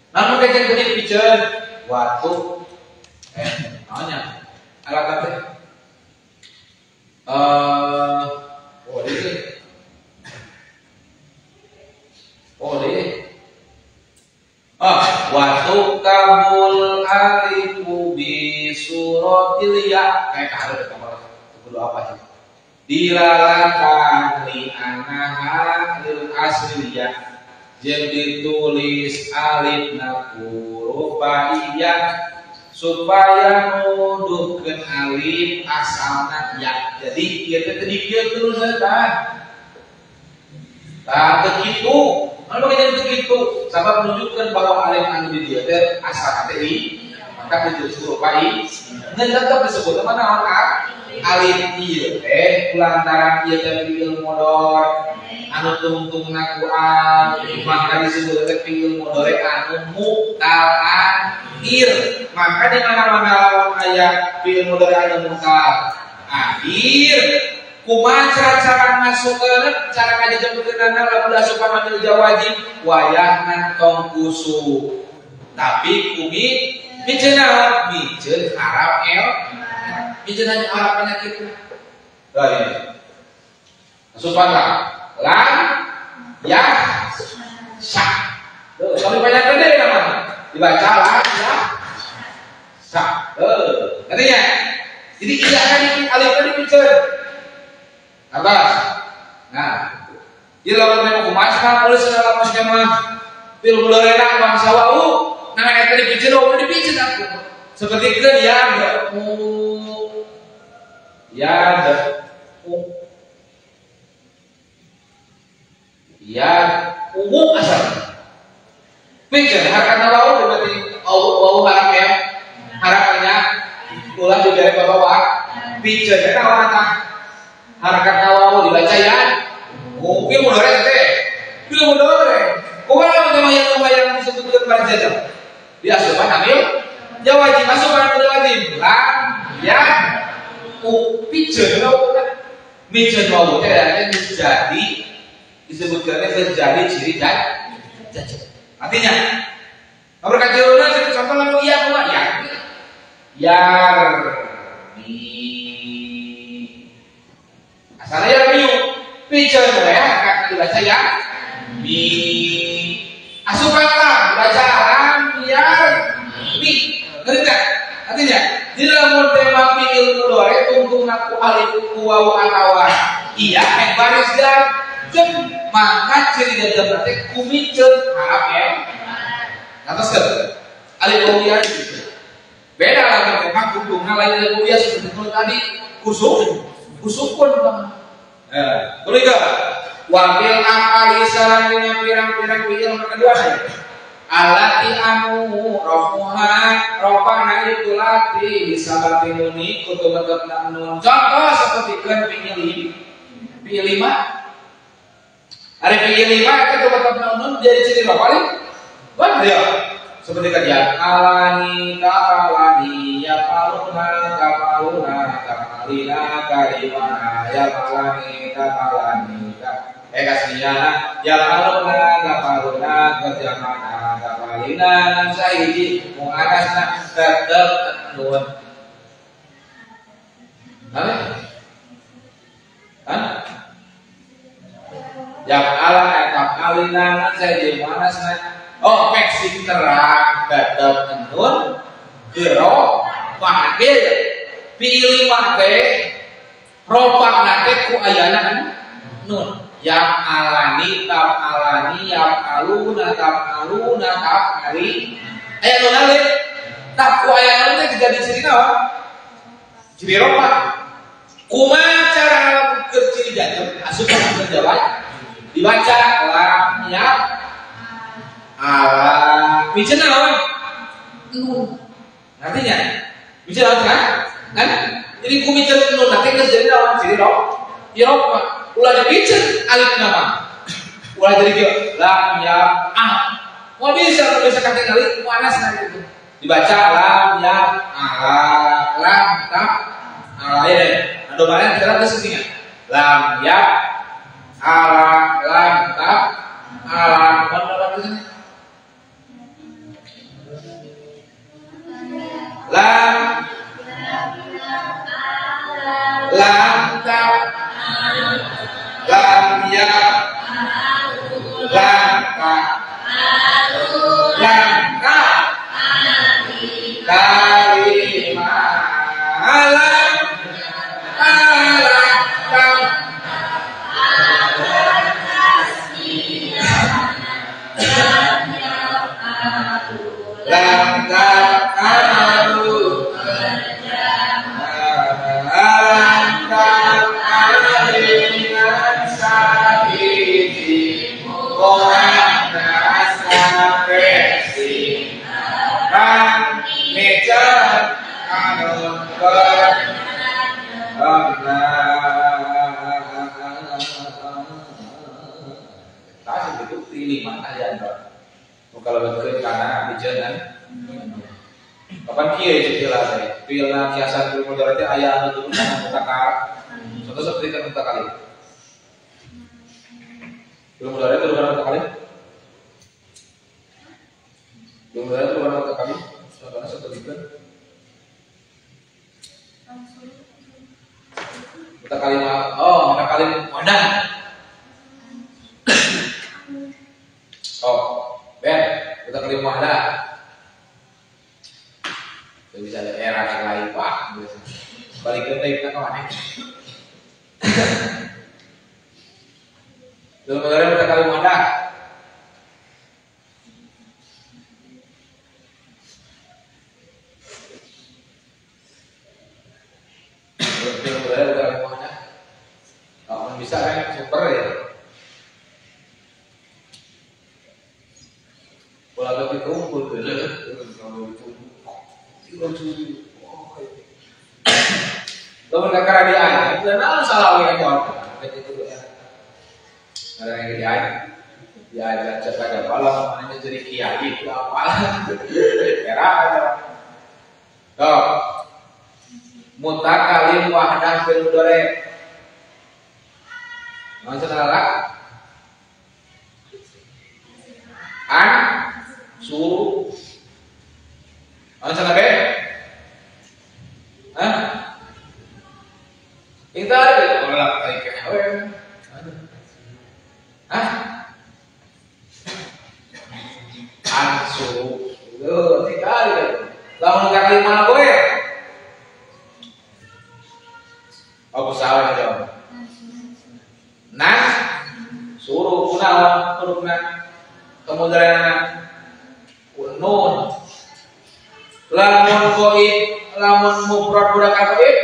Speaker 3: Namun kajian tadi dipiceun waktu naonnya alat teh oh ini oh ini waktu kabul alifu bi suratil ya kayak ada kamar kudu apa sih dilalatan li anaha lil asliya jeung ditulis alif na huruf iya supaya nuduhkeun alif asalna ya. Jadi ieu teh teu dikieu terus eta. Tah teu kitu, anu jadi teu kitu sabab nunjukkeun bahwa alif anu di dieu teh asalna teh i, maka ditulis huruf i. Ngan tetep disebut mah naon alif ieu teh lantaran ieu teh fi'il mudhari anu tungtungna ku al, maka disebut teh fi'il mudhari anu mu'tal akhir. Maka di mana-mana lawan aya fi'il mudhari anu mu'tal akhir, kumaha cara masukkeun, cara ngajejemkeunana lamun asupan amil jawajib wayahna tong kusu. Tapi kumi miceun naon? Miceun harap el, miceun harap penyakit. Nah ini. Asupan lah. Lam ya sa. Tuh, sampai banyak gede namanya. Dibaca lam ya sa. Tuh, artinya. Jadi iya kan alif tadi piceun. Apa? Nah, ieu lamun memang kumaha cenah nulis dalam skema fil mudhari bangsa wau, nah eta dipiceun wau dipiceun aku. Seperti itu ya u ya u ya umum asal. Pikir harkana wau berarti wau harap ya. Harapannya ulah diberi bapak. Pikir eta warna harkana wau dibaca ya. Mungkin mudhari teh. Fil mudhari. Kumaha lamun yang yang disebutkeun pada jajah. Diasupan amil jawajib asupan amil jawajib. Lam ya u piceun wau miceun wau teh jadi disebutkannya terjadi ciri dan jajan. Artinya, nomor kajian contoh lamun iya kumaha ya. Yarmi. Asalnya yarmiu. Piceun we karena dibaca ya mi. Asupan lam dibaca lam yarmi. Ngerti tak? Artinya, di dalam tema fi'il mudhari tungtungna ku alif ku wawu atawa iya mek baris dan maka ciri jajam berarti kumiceun harap ya. Atas ke alif wawu gitu. Beda lamun tema kudungna lain alif wawu seperti tadi kusuk kusukun bang. Boleh gak? Wakil akali sareng dina pirang-pirang fi'il kedua saya. Alati anu rofuha rofana itu lati disabati nuni kutu tetepna nun. Contoh seperti kan fi'il fi'il 5. Ada fi'il 5 itu tetap nun jadi ciri rofa. Wah, ya. Seperti kerja alani ta'alani ya faluna ta'aluna ta'alina karimana ya falani ta'alani kasmiyana ya faluna ta'aluna kerjamana ta'alina sahiji mu'anasna tetep nun. Hah? Yang ala etap alina saya mana? Oh, peksing terang tetep nun gero pakil pilih teh ropak nate ku ayana nun. Yang alani tam alani yang aluna tam aluna tam ali aya nun alif tak ku ayana teh jadi ciri naon? Ciri ropak. Kumaha cara keur ciri jajem asup ka jawab dibaca lam ya Ala miceun naon? Nun. Artinya miceun naon kan? Kan? Jadi ku miceun nun nanti geus jadi naon? Ciri i'rob mah. Ulah dipiceun alif nama. Ulah jadi kieu lam ya ah. Moal bisa bisa katingali muannas gitu. Dibaca lam ya ala lam ta ala ya. Anu mana kita geus nya. Lam ya ala lam ta ala mana tulisannya? Lam lam ta lam ya lam ta lam ta kalimah lam ala ta lam ta amalu lam ta aliman sabiti kalau bentuk karena bijanan kapan kieu istilah teh pilna kiasan fi'il mudhari teh aya anu turun kana mutakal contoh seperti kan mutakali fi'il mudhari turun kana mutakali fi'il mudhari turun kana mutakali contohnya seperti itu mutakalim oh mutakalim wadah oh ben mutakalim wadah bisa ada era yang lain wah balik ke kita ke mana belum ada kita kali wadah belum ada kita kali wadah kalau bisa kan super ya bola lebih kumpul lamun kakara di aja, dan salah we jawab. Ada yang di aja, diajar cepat apalah, mananya jadi kiai itu apalah. Era aja. Tuh. Mutakalim wahdah fil mudhari. Naon cenah? An suruh. Naon cenah be? Hah? Kita ada orang kayak hah? Ansu, itu tidak ada. Lamun kali mana boleh? Apa salah jawab? Nah, suruh kunaon hurufna kemudian nun. Lamun qoib, lamun mufrad budak qoib.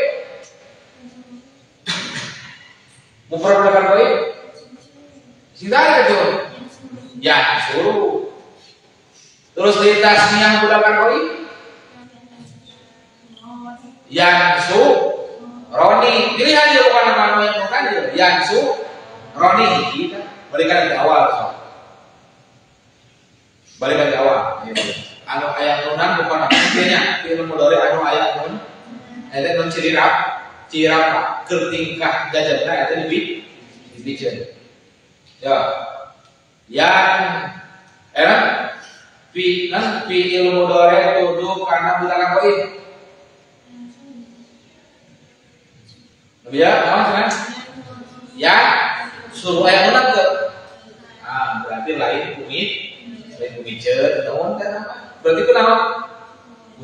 Speaker 3: Mufrad budak qoib. Sita itu. Ya, suruh. Terus di tasniah budak qoib. Yansu Roni. Pilihan dia bukan nama yang bukan dia. Yansu Roni kita balikan di awal. So. Balikan di awal. Anu ayat nunan bukan artinya fi'il mudhari anu ayat nun eta nun cirap cirap keur tingkah jajabna eta dibicen ya yang era fi nan fi'il mudhari tuduh kana mudhari qoib ya naon cenah ya suruh ayat nunan teu ah berarti lain kumit lain kumiceun naon teh apa berarti kenapa?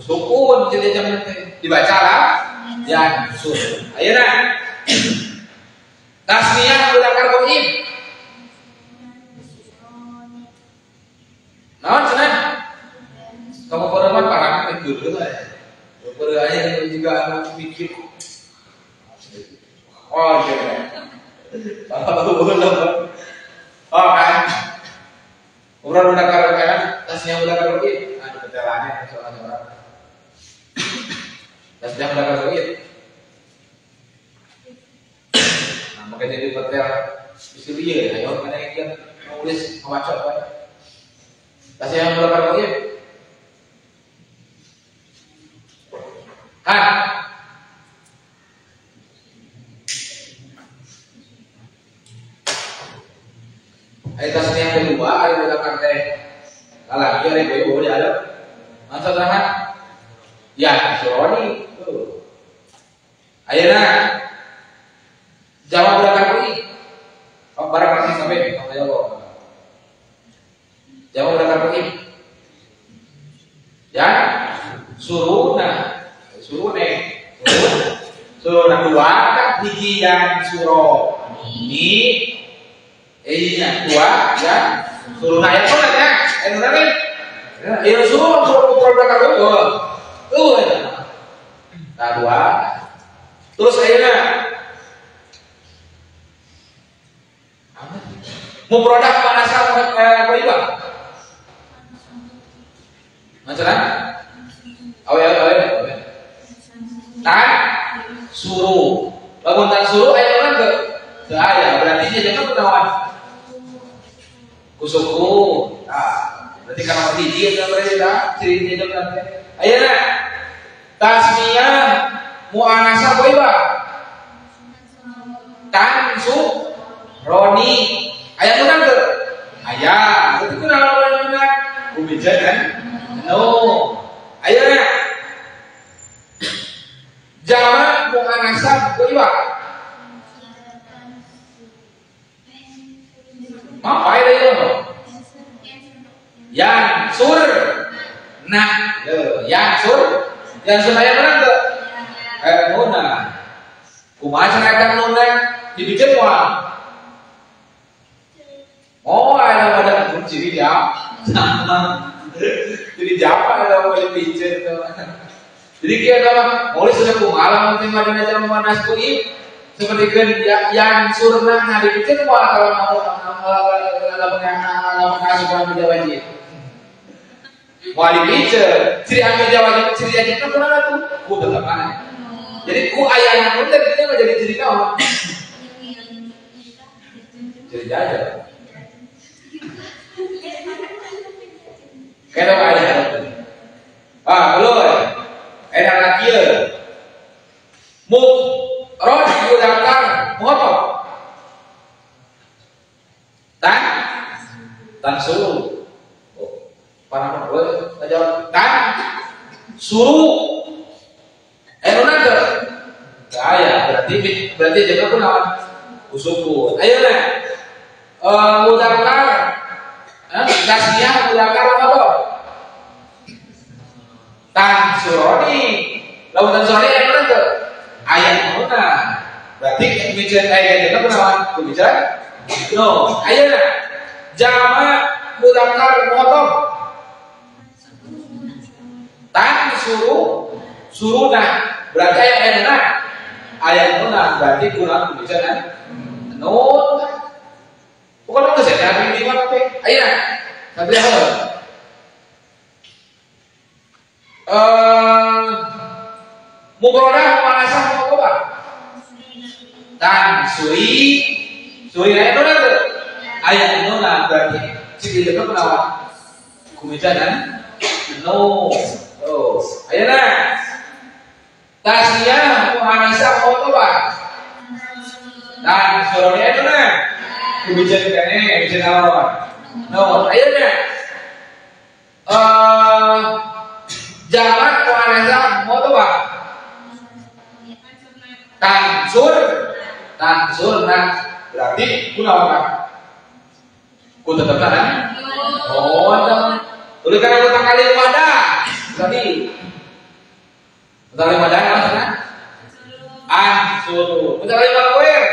Speaker 3: Sukun jadi jam dibaca lah ya suruh. Ayo nah. Tasniyah mudzakkar qoib. Naon cenah? Kamu korban parang teh geuleuh lah. Beureuh juga anu mikir. Oh iya. Oh kan. Urang mudzakkar kan? Tasnya mudzakkar ghaib. Nah, ditetelannya soalnya orang. Tasnya mudzakkar ghaib. Nah, makanya jadi petel isi lieu ayo mana yang nulis ngawaca wae. Tasnya mudzakkar ghaib. Hah? Ayat tasnya yang kedua, ayat mudzakkar teh. Lagi ada ibu dia ada. Masa tahan? Ya, sorry. Ayeuna jawab mudzakkar ghaib. Oh, barang masih sampai jawab. Jawab mudzakkar ghaib. Ya, suruna. Surune. Suruna dua kan hiji yang suro. Ini nya dua ya. Suruna ya mana ya? Nuna nih. Ya suruh suruh mudzakkar ghaib. Tuh. Nah, dua. Terus ayeuna mufradah manasa ghaibah. Macam mana? Awe awe awe. Tan suruh. Lamun tan suruh aya mana teu? Teu aya, berarti dia jangan kunaon? Kusuku. Nah, berarti kana hiji eta berarti tah ciri dia berarti. Ayeuna tasmiyah muannasa ghaibah. Tan su roni aya nuna teu? Aya. Berarti kunaon nuna? Kubijan kan? No. Ayeuna jamak muannasa ghaibah. Apa itu? Yang sur nah, yang sur, yang sur aya mana teu? Aya nuna. Kumaha cenah eta nuna dibikin moal? Oh, ada ada ciri jam. Jadi japa ada mau dipicen. Jadi kieu mah mulai sudah kumaha lamun teh madina jamak muannas ghaib seperti kan yang surna nah dipicen moal kalau mau lamun asupan meja wajib. Moal dipicen, ciri meja wajib ciri wajib kunaon atuh? Ku tetep. Jadi ku ayana nun teh mah jadi ciri naon? Ciri jajar. Kena ada. Ah, belum. Enak lagi ya. Mufrad mudzakkar mukhatab. Tan tan suruh. Oh, para boleh jawab tan suruh. Nuna teu? Teu aya, berarti berarti jaga kunaon? Usukun. Ayeuna mudzakkar tasniah mudzakkar apa? Tan suroni. Lamun tan suroni aya nuna teu? Aya nuna. Berarti bicara aya jaga kunaon? Ku bicara no. Ayeuna jamak mudzakkar mukhatab. Tan suruh suruna. Berarti aya nuna. Aya nuna berarti kunaon ku bicara nun. Bukan itu saya di mana teh? Ayeuna. Sampai hal. Mufradah muannasah mukhatabah. Tan suri suri aya nuna teu? Aya nuna berarti ciri jaga kunaon? Kumica dan no. Oh, ayeuna. Tasniah muannasah mukhatabah. Tan suroni aya nuna. Kubica kene bisa naon? No, ayeuna. Jamak muannasah mukhatabah. Tansur, tansur nah berarti kunaon kan? Ku tetep kan? Oh, tulis kana utang kali wadah. Tadi. Utang kali wadah maksudna? Ansuru. Utang kali wadah.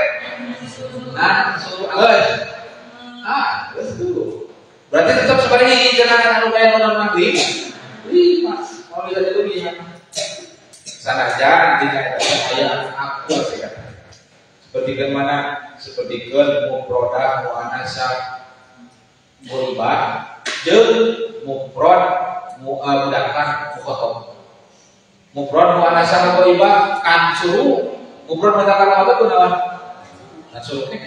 Speaker 3: Ansuru. Geus. Ah, geus tuh. Berarti tetap sebagai hiji cenah anu kaya nu maghrib. Lima. Mau bisa jadi lebih. Sanajan dina eta aya aku saya kata. Seperti kan mana? Seperti kan mufradah muannasah ghaibah jeung mufrad mudzakkar mukhatab. Mufrad muannats ghaibah kansuru, mufrad mudzakkar mukhatab kunaon? Kansuru teh.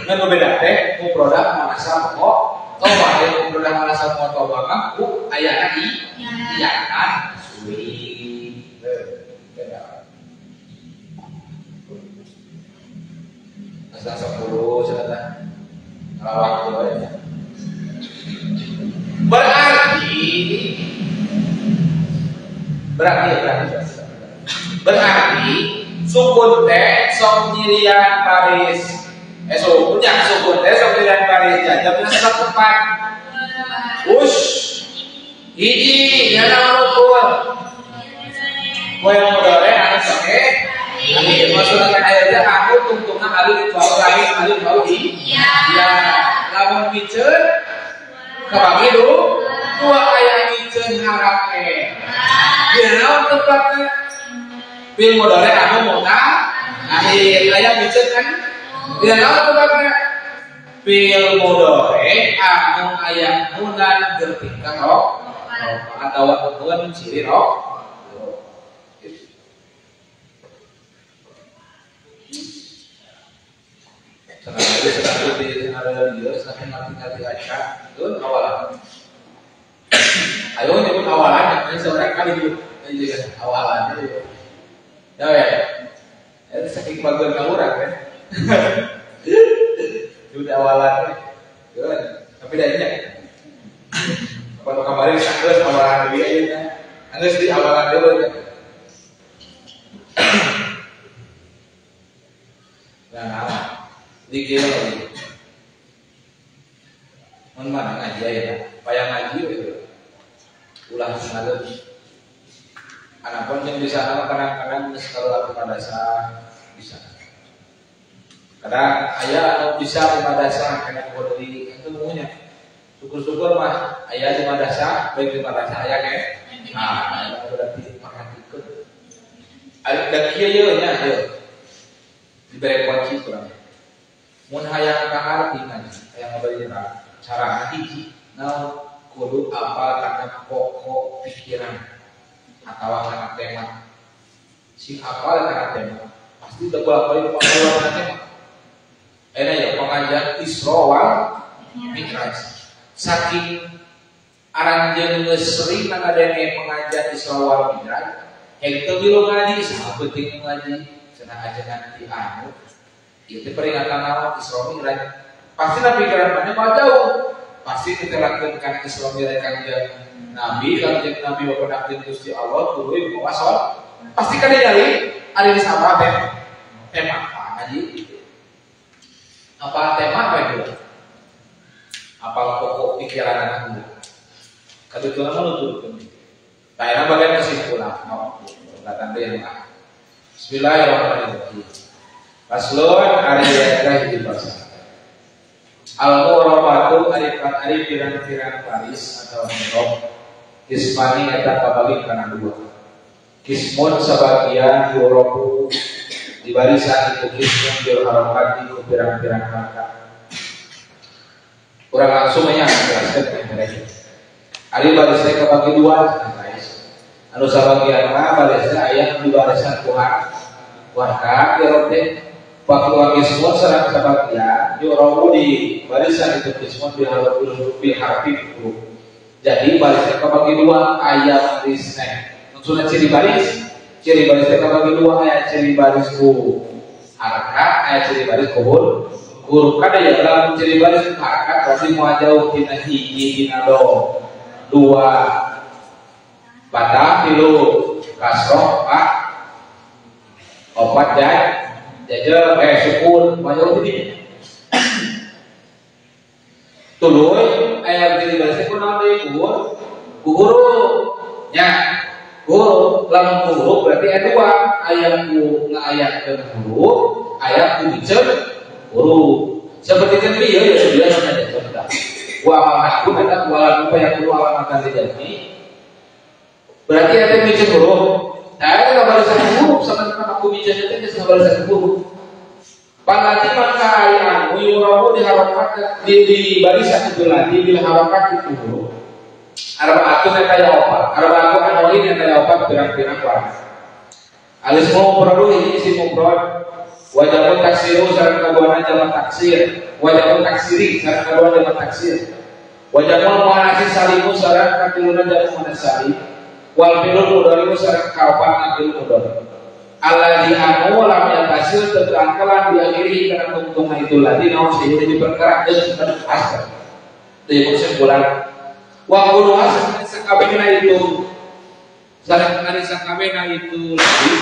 Speaker 3: Ngan beda teh mufrad muannats mukhatabah, jeung mufrad muannats mukhatabah mah ku ayana i iya kan suwi. Asal 10 cenah waktu aja. Berarti sukun teh sok nyirian baris. Sukun ya sukun teh sok nyirian baris jajab dina sebab tempat. Ush. Hiji nya rukun. Poe mudore anu sok Ini maksudnya aja aku tungtungna alif bau lain alif bau i. Iya. Lamun piceun kabagi dua aya miceun harake. Dina naon tempatna? Fil mudhari anu muta akhir aya miceun kan? Dina naon tempatna? Fil mudhari anu aya nunan gertika rok atawa nun ciri rok. Sedang di ada dia, sedang ngerti aja, itu awalan. Ayo nyebut awalan, ini seorang kali juga awalan. Ya ya, itu saking bagian kamu kan? Itu awalan, tapi dah Kalau kemarin terus awalan dia aja, anggus di awalan dulu. Nah. Dikira lagi, mun mana ngaji ya, payah ngaji we. Ulah ngadeg. Anapun yang bisa kadang-kadang geus kalau madrasah bisa. Kadang aya anu bisa di madrasah kana kudu di itu maunya. Syukur-syukur mah aya di madrasah, baik di madrasah aya ke. Ah, berarti perhatikeun. Ada kieu ye nya ieu. Dibere kunci kurang. Mun hayang kaharti ngaji, hayang ngabari cara hiji naon kudu apal kana pokok pikiran atawa kana tema. Sing apal kana tema, pasti teu bolak-balik pokok kana tema. Ayeuna ya pengajian Isra wal Mi'raj. Saking aranjeun geus sering ngadenge pengajian Isra wal Mi'raj, henteu milu ngaji, saha penting ngaji, cenah ajengan ti anu. Itu peringatan naon Isra Mi'raj. Pasti lah pikiran mana mau jauh. Pasti ditelakeun kana Isra Mi'raj kanjeng Nabi, kanjeng Nabi bapak Gusti Allah tuluy bawa salat. Pasti kan nyari ari geus apa tema? Tema apa ngaji? Apa tema apa itu? Apa pokok pikiran anak dulu? Kadutuna mah nuturkeun. Tah eta bagian kesimpulan. Datang deui mah. Bismillahirrahmanirrahim. Paslon ari eta hiji basa. Al-mu'rabatu ari ari pirang-pirang baris atau mi'rab kismani eta kabagi kana dua. Kismun sabagian yu'rabu di barisan itu kismun bil harakati ku pirang-pirang harakat. Kurang langsung nya jelaskeun mereka. Ari barisna kabagi dua guys. Anu sabagian mah barisna aya di barisan ku harakat i'rab teh. Waktu kismun sareng sabagian yu'rabu di barisan itu kismun bil harfi huruf. Jadi barisnya kebagi dua aya barisnya. Maksudnya ciri baris teh kebagi dua aya ciri baris ku harakat, aya ciri baris ku huruf. Kada ya dalam ciri baris ku harakat berarti moal jauh tina hiji tina do dua patah tilu kasroh empat opat jajar sukun banyak ini. Tuluy aya ciri barisnya ku naon deui ku huruf nya. Huruf lamun ku huruf berarti aya dua, aya ku ngaayakeun huruf, aya ku miceun huruf. Seperti kan ieu ya sebenarnya saja contoh. Wa amal aku eta wala yakunu alamatan dijami. Berarti eta miceun huruf. Nah, eta barisan huruf sama aku miceun teh geus barisan huruf. Panganti maka aya anu yurabu diharapkan di barisan itu lagi bil harokat itu huruf. Arbaatun eta ya opat, arbaatun anwain eta ya opat pirang-pirang warna. Alis mufradu ini isim mufrad. Wajabun taksiru sareng kaduana jamak taksir, wajabun taksiri sareng kaduana jamak taksir. Wajabun muannats salimu sareng katiluna jamak muannats salim. Wal fi'lul mudhari sareng kaopatna fi'il mudhari. Alladzi anu lam yatasil teu angkelan diakhiri kana tungtungna itu ladzi naon sihir di perkara geus asal. Teu kesimpulan wa qulu sakabehna itu sareng ari sakabehna itu ladzi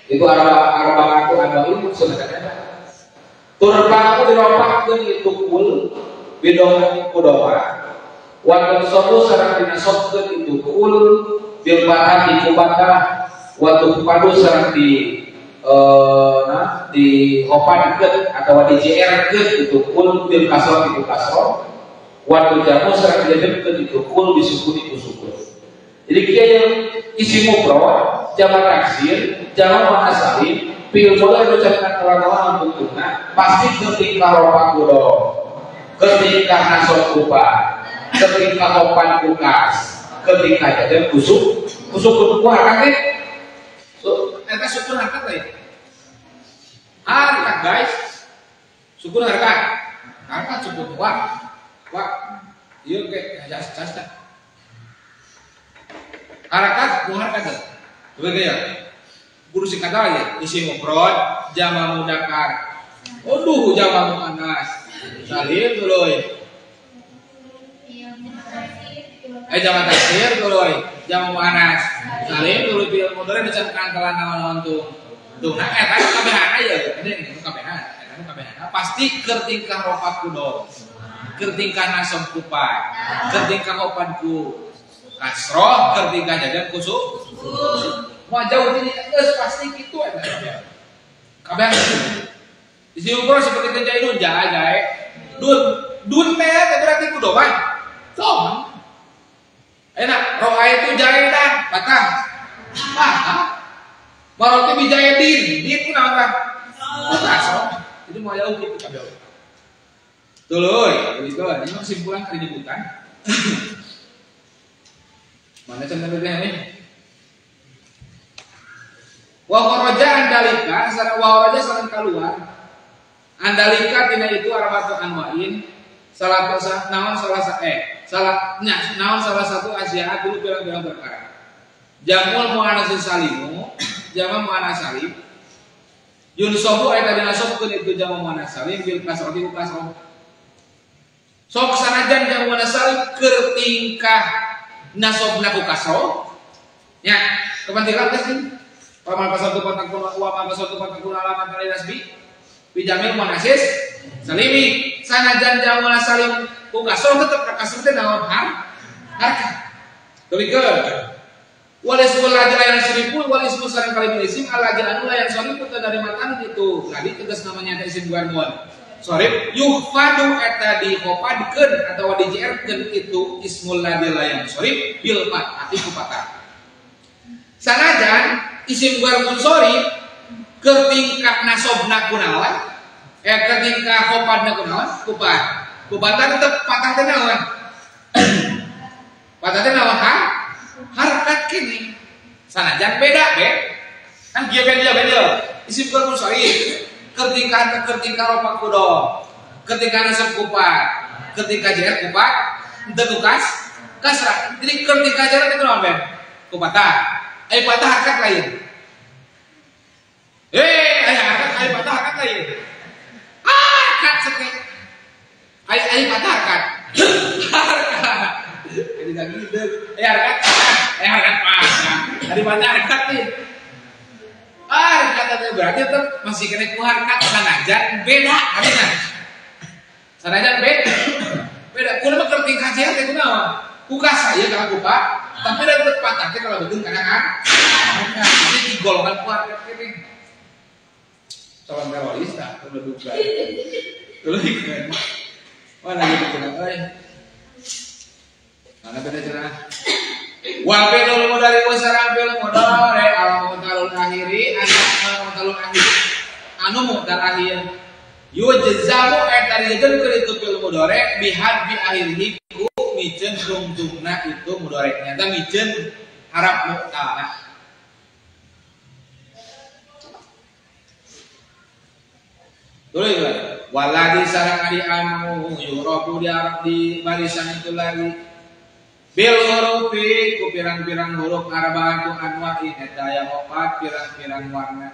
Speaker 3: itu arba aku anu ilmu sebenarnya turpa aku diropakkeun itu kul bidong kudoma wa tansabu sareng dinasobkeun itu kul bil fathah di kubatah wa tuqadu sareng di nah di hopankeun atawa di jr-keun itu kul bil kasroh itu kasroh wa tujamu sareng dijadkeun itu kul bisukun itu sukun. Jadi kieu yang isi mufrad jamak taksir jamak muannats salim fi'il mudhari ucapkan kelawan tungtungna pasti ketika rofa kudo ketika nasab kupa ketika hopan kukas ketika jadi kusuk kusuk ku harakat so eta sukun harakat lain harakat guys sukun harakat harakat sukun wa wa ieu ke jas jas harakat ku harakat coba ya kudu singkat aja isim mufrad jamak mudzakkar aduh jamak muannas salim tuluy jamak taksir tuluy jamak muannas salim tuluy fi'il mudhari dicankan kelan naon-naon tuh tuh nah eta kabehana ya ini kabehana eta kabehana pasti keur tingkah rofa kudo keur tingkah nasab kupat keur tingkah opan ku kasroh keur tingkah jajan kusuk mau jauh ini geus pasti kitu eta kabehana isi mufrad seperti jaidun jae jae dun dun teh berarti kudo mah sok enak roa itu jaidan patah patah maroti bijayadin din ku naon tah kasroh jadi mau jauh kitu kabeh tuluy begitu ini kesimpulan kali nyebutan mana contohnya ini wa kharaja andalika sareng wa kharaja sareng kaluar andalika tina itu arba'atu anwa'in salah naon salah salah nya naon salah satu asya'a dulu pirang-pirang perkara jamul muannats salimu jamak muannats salim yunsabu eta dinasobkeun itu jamak muannats salim bil kasrati ku kasroh sok sanajan jamak muannats salim keur tingkah nasobna ku kasroh nya kepentingan geus nih wa ma kasatu patakun wa ma kasatu patakun alamat ali nasbi bi jamil muannats salimi sanajan jamak muannats salim ku kasroh tetep kasroh teh naon harkat tuluikeun wal ismul ladzi la yansrifu wal ismu sareng kalimat isim alladzi anu la yansrifu teu narima tanwin itu tadi tegas namanya eta isim guarmon sorib yuhfadu eta dihofadkeun atawa dijerkeun itu ismul ladzi la yansrif bil fathati ku fathah sanajan isim guarmon sorib keur tingkah nasobna kunaon keur tingkah hofadna kunaon kupat kupatah tetep patah teh naon patah teh naon harkat kini sanajan beda be kan kieu beda beda isim guarmon sorib ketika rofa kudo ketika nasab kupat ketika jer kupat henteu ku kasrah jadi ketika jer itu naon ben kupatah ai patah harkat lain ai harkat ai patah harkat lain harkat seke ai patah harkat harkat jadi gideg ai harkat ai harkat patah ari patah harkat nih harkat berarti tetap masih kena ku harkat sanajan beda artinya sanajan beda beda kudu mah keur tingkah jeer teh kunaon ku kasrah ieu kana kupat tapi da tetep patah teh kalau beuteung kana kan jadi di golongan ku harkat kene calon teroris tah kudu duga tuluy mana gitu cenah euy mana beda cenah wa fi'lul mudhari wa sareng fi'il mudhari al mu'talul akhiri anu mu'tal akhir anu mu'tal akhir Yujzamu eta dijeunkeun itu fil mudhari bihadfi akhirihi ku miceun tungtungna itu mudhari. Nyata miceun harap mu'talna. Tulis waladi sareng adi anu yurabu di arab di barisan itu lagi bil hurufi ku pirang-pirang huruf arba'atu anwa'in eta aya opat pirang-pirang warna.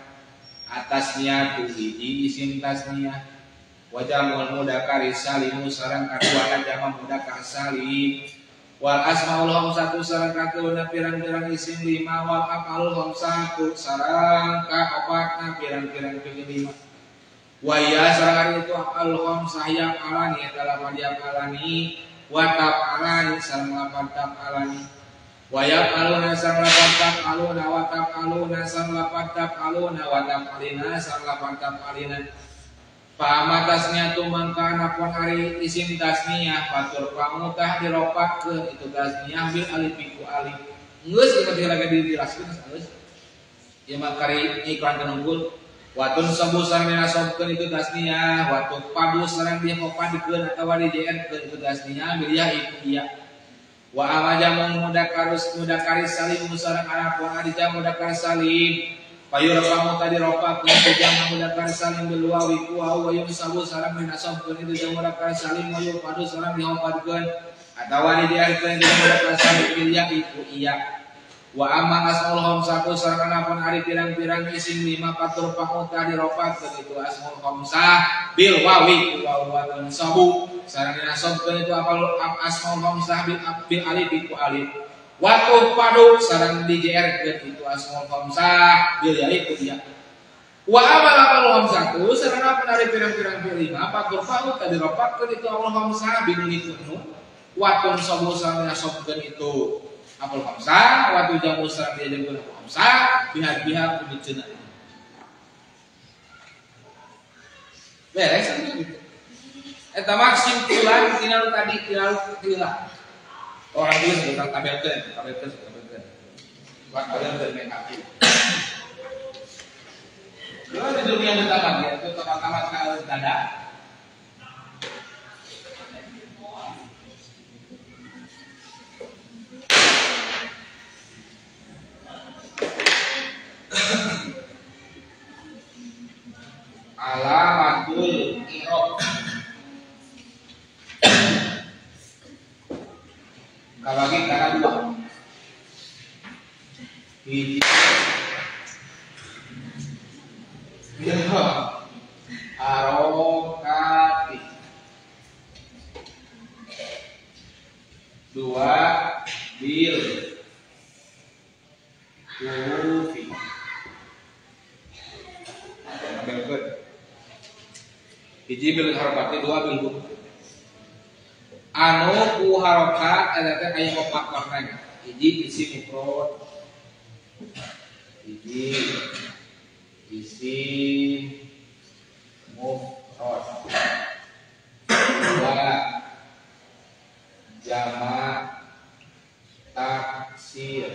Speaker 3: Atasnya tu hiji isim tasniah wa jamul mudzakkar salimu sareng kaduana jama mudzakkar salim wal asmaul khamsatu sareng kateluna pirang-pirang isim lima wal af'alul khamsatu sareng kaopatna pirang-pirang fi'il lima. Wa ya sareng itu af'alul khamsah yang alani eta lapan alani wa taf'alani sareng lapan taf'alani wa yaf'aluna sareng lapan taf'aluna wa taf'aluna sareng lapan taf'aluna wa taf'alina sareng lapan taf'alina. Fa tasniyatu mangka anapun ari isim tasniyah fatur pamutah diropakeun itu tasniyah bil alif ku alif. Geus ieu teh lagi dijelaskeun geus. Ieu mah kari iklan unggul. Watun sabu sareng dinasobkeun itu tasniyah, watu padu sareng dihopadikeun atawa dijeerkeun itu tasniyah bil ya itu iya. Wa amajamun mudzakarus mudzakaris salim sareng anapun ari jam mudzakkar salim. Payur kamu tadi ropakeun itu jam mudzakkar salim bil wawi ku wa yunsabu sareng dinasobkeun itu jam mudzakkar salim wa padu sareng dihopadikeun atawa dijeerkeun itu jam mudzakkar salim bil ya itu iya. Wa amma asmaul khamsatu sareng anapun ari pirang-pirang isim lima patur pamuta diropakeun itu asmaul khamsah bil wawi wa wa tansabu sareng dinasobkeun itu apal asmaul khamsah bil alif ku alif wa padu sareng dijeerkeun itu asmaul khamsah bil ya ku ya. Wa amma asmaul khamsatu sareng anapun ari pirang-pirang lima patur pamuta diropakeun itu asmaul khamsah bil nun nun wa tansabu sareng dinasobkeun itu apal khamsah waktu jamu sareng diajarkeun apal khamsah pihak-pihak kumiceuna. Beres atuh gitu. Eta mah simpulan tina nu tadi tina nu heula. Orang dulu sebutkan tabelkeun, tabelkeun, tabelkeun. Buat tabelkeun main hati. Lu di dunia nu tamat ya, itu tamat-tamat ka dada. Alamatul i'rab. Kabagi kana dua. Hiji harokati. Dua bil hurufi. Tabelkeun. Hiji bil harokati, dua bil huruf. Anu ku harokat eta teh aya opat warna. Hiji isim mufrad. Hiji isim mufrad. Dua jamak taksir.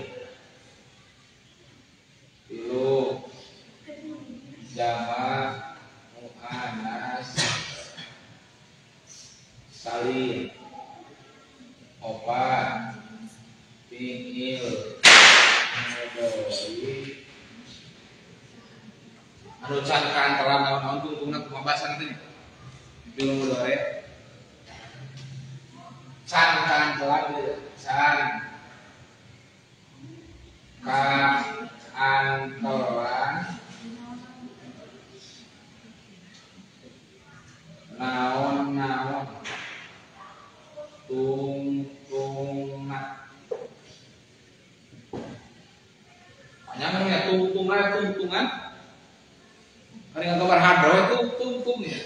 Speaker 3: Tilu jamak muannas salim. Opat fi'il mudhari. Anu can kaantelan naon-naon tungtungna kumaha bahasana teh fi'il mudhari can kaantelan can kaantelan naon-naon tungtungna. Panjang ya tungtungan tungtungan. Hari gambar hadroh itu tungtung ya.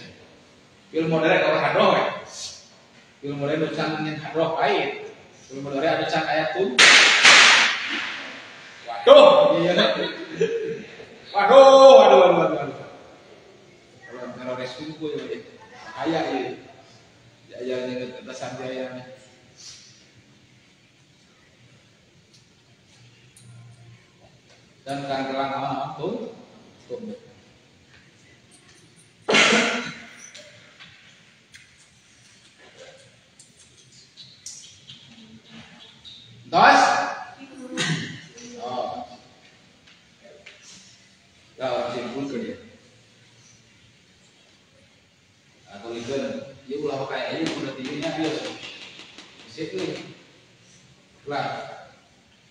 Speaker 3: Film modern gambar hadroh ya. Film modern nu can hadroh lain. Film modern anu can aya tung. Waduh, iya. Waduh, waduh, waduh, waduh. Kalau teroris kumpul ya, bahaya ya. Diajarnya ketesan diajarnya. Dan kan terang naon tuh. Tuh.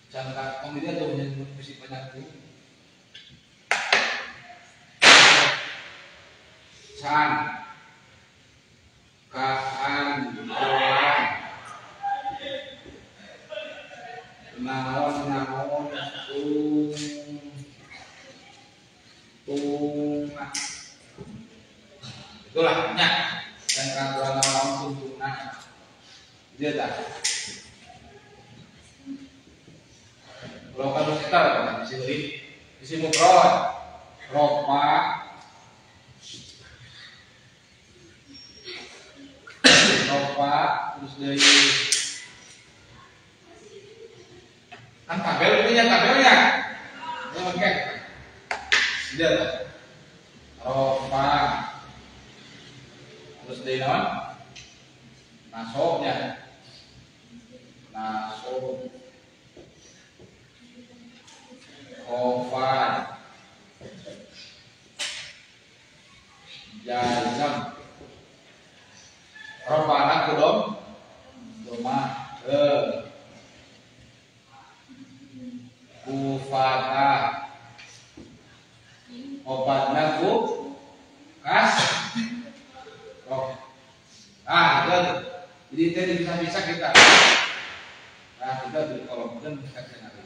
Speaker 3: Cangkang komedi atau musik banyak tuh. Can kaan doan naon naon tung tung itulah nya cangkang doan naon tung tungna dia tak kalau kan kita kan isi isi mufrad rofa rofa terus dari kan tabel ini ya tabelnya ini oke dia tak rofa terus dari naon nasabnya nasab khofan jazam rofana kudom doma kufata obatna ku kas roh. Ah itu jadi itu bisa-bisa kita nah kita di kolom dan bisa nanti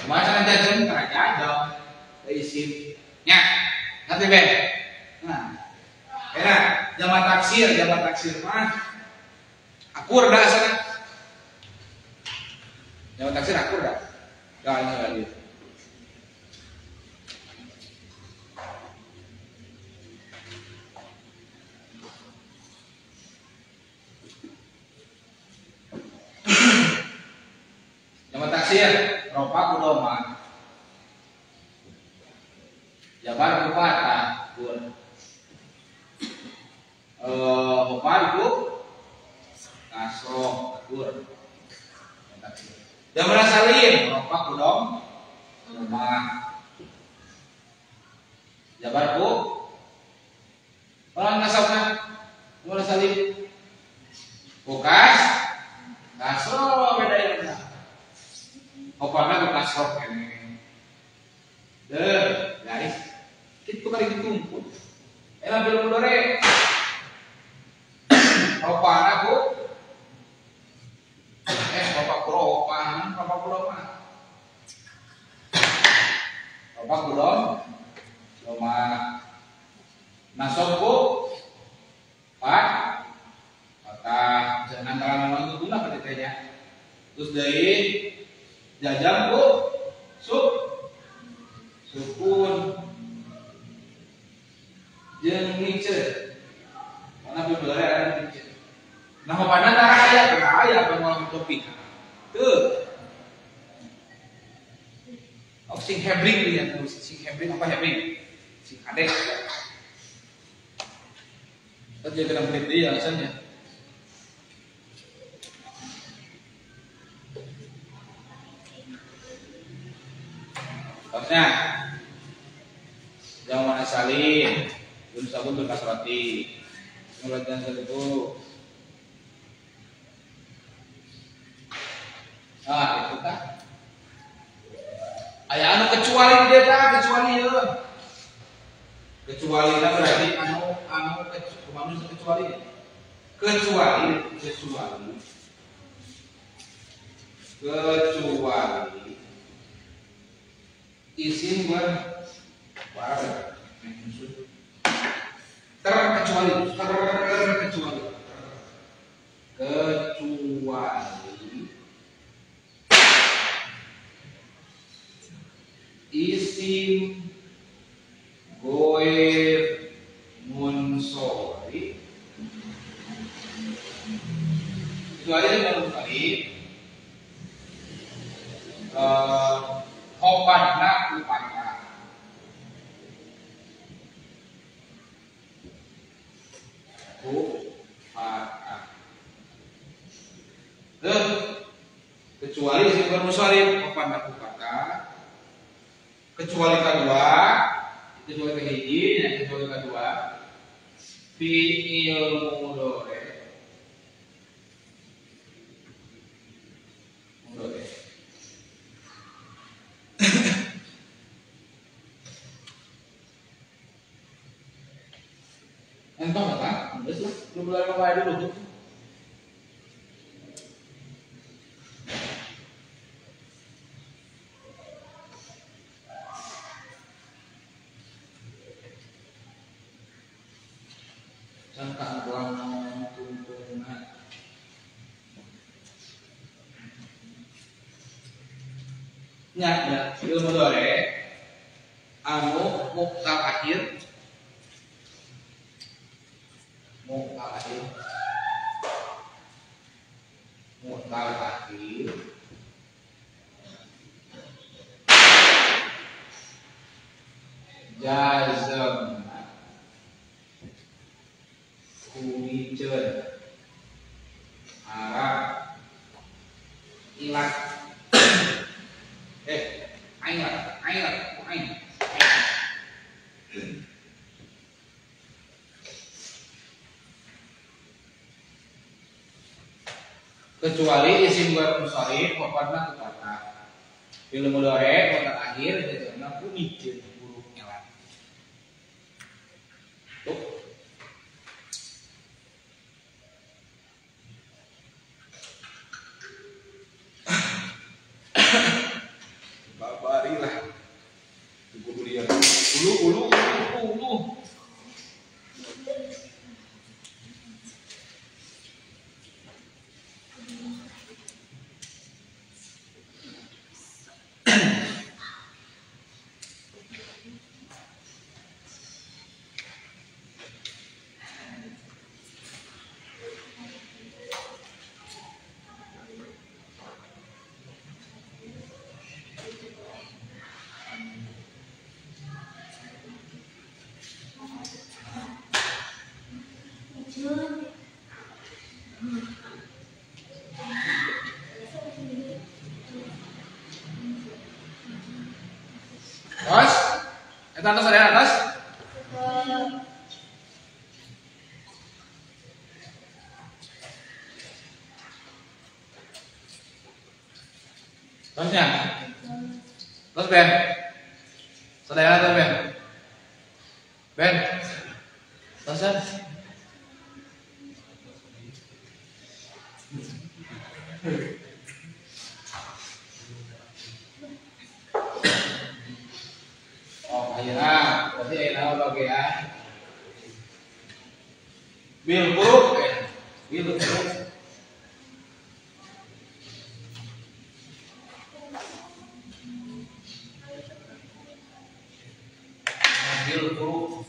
Speaker 3: macam jajan terjajah isim nya nanti be nah enak jama taksir mah akur dah sana jama taksir akur dah dah ini lagi jama taksir rofa kudoma jabar kufata kun hopar ku kasroh akur jabar salim rofa kudom doma jabar ku orang nasabna jabar salim bukas kasroh beda ya hoparna ku kasroh kene deh guys itu kali ditumpuk elah belum dore hopana ku bapak kuro hopana bapak kuro mah bapak kuro doma nasabku pak patah jangan antara itu guna pada terus dari jajam ku suk sukun jeung nice mana bebelare ada nice nah hopana tara aya tara aya pangolong topik tuh oh sing hebring dia sing hebring apa hebring sing kadek terus dia kena berit dia alasannya terusnya yang mana salim belum sabun tuh kasroti mulai dan itu ah itu tak ayah anu kecuali dia tak kecuali ya kecuali nah berarti anu anu kecuali kecuali kecuali kecuali isim buat parah terkecuali terkecuali kecuali isim goer munsori itu aja yang munsori hopanna upata upata kecuali isim goer munsori hopanna upata kecuali kedua kecuali kehiji ya, kecuali kedua fi'il mudhari Entong apa? Geus lah, belum mulai wae dulu. Sangka buang tungtungan. Nya, ya, ilmu dore anu muktal akhir. Muktal akhir. Muktal akhir. Jazm kumiceun arah ilat ailat ailat ain. Kecuali isim ghair musharif wafarna ku kata fi'il mudhari mutlak akhir jazmna ku miceun huruf ilat. Tuh. Babari lah. Tunggu dia. Ulu ulu ulu ulu. Terus, itu atas ada atas. Terusnya, terus Ben, saudara atas Ben, Ben, terusnya. Oh, ayeuna berarti ayeuna bagian bil huruf bil huruf bil huruf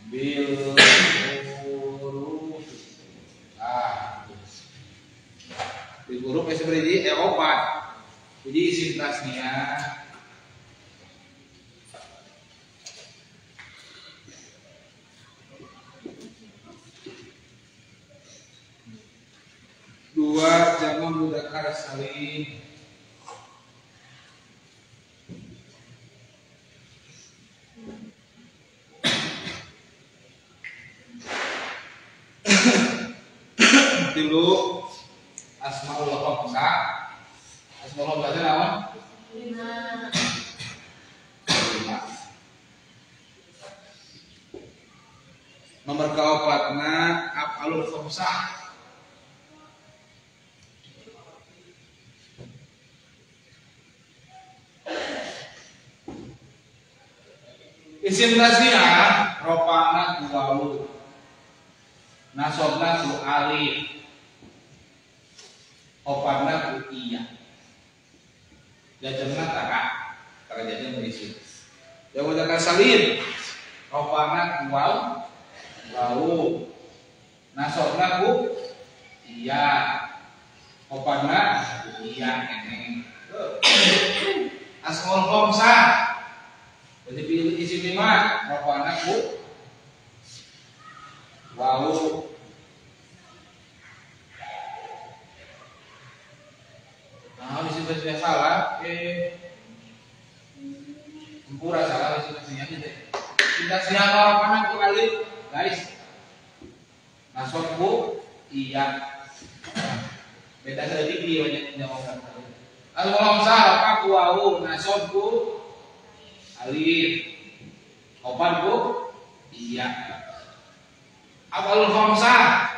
Speaker 3: bil huruf. Ah, bil huruf seperti opat. Jadi isim tasniah dua jamak mudzakkar salim. Tilu asmaul khamsah. Asmaul khamsah naon?
Speaker 2: 5.
Speaker 3: Nomor kaopatna af'alul khamsah. Isim tasniah rofa'na ku wawu, nasabna ku alif, oparna ku iya. Jajamna taka, taka jajam berisi. Jamu mudzakkar salim, rofa'na ku wawu, wawu, nasabna ku iya, oparna ku iya. Asmaul khamsah. Jadi pilih isim 5, rofa'na ku wawu. Nah, isim tasniah salah, empura salah isim tasniah gitu. Isim tasniah rofa'na ku alif, guys. Nasab ku iya. Beda sedikit banyak yang jawab. Asmaul khamsah rofa ku wawu nasab ku alif. Opat ku iya. Afalul khamsah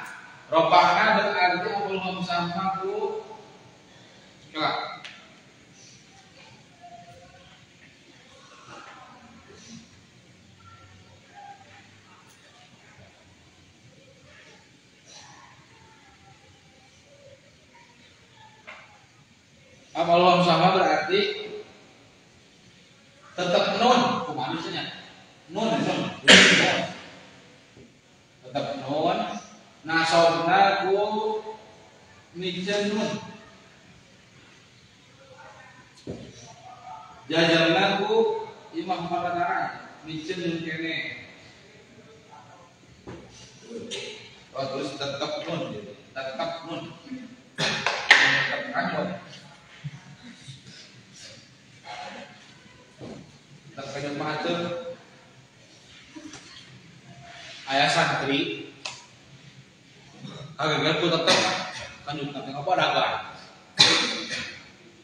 Speaker 3: rofahna berarti afalul khamsah mah ku coba. Afalul khamsah mah berarti tetap nun, kumaha manusianya? Nun, nun, nun. Tetap nun, nasabna ku miceun nun. Jajarna ku imam pakatara, miceun nun kene. Oh, terus tetap nun, tetap nun. Tetap kanyon. Tetap kanyon mah teu. Ayah santri kagak ku tetep kanjut tapi apa dagang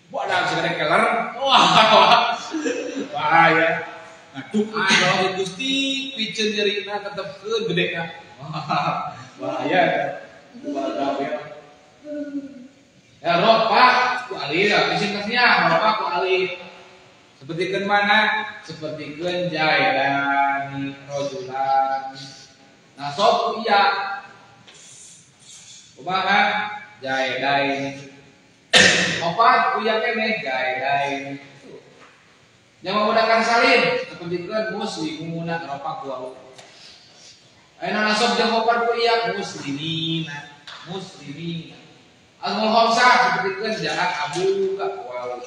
Speaker 3: buat dagang segede keler wah wah ya ngaduk ayo Gusti piceun nyerina tetepkeun gede ka wah bahaya bahaya ya ropa ku alif ya piceun tasnya ropa ku alif sepertikeun mana sepertikeun jailani rojulan nasab iya kumaha jaidain opat uya kene jaidain yang memudahkan salim sepertikeun muslimuna ropa ku wawu ayeuna nasab jeung opat ku iya muslimina muslimina asmaul khamsah sepertikeun jarak abuka ku wawu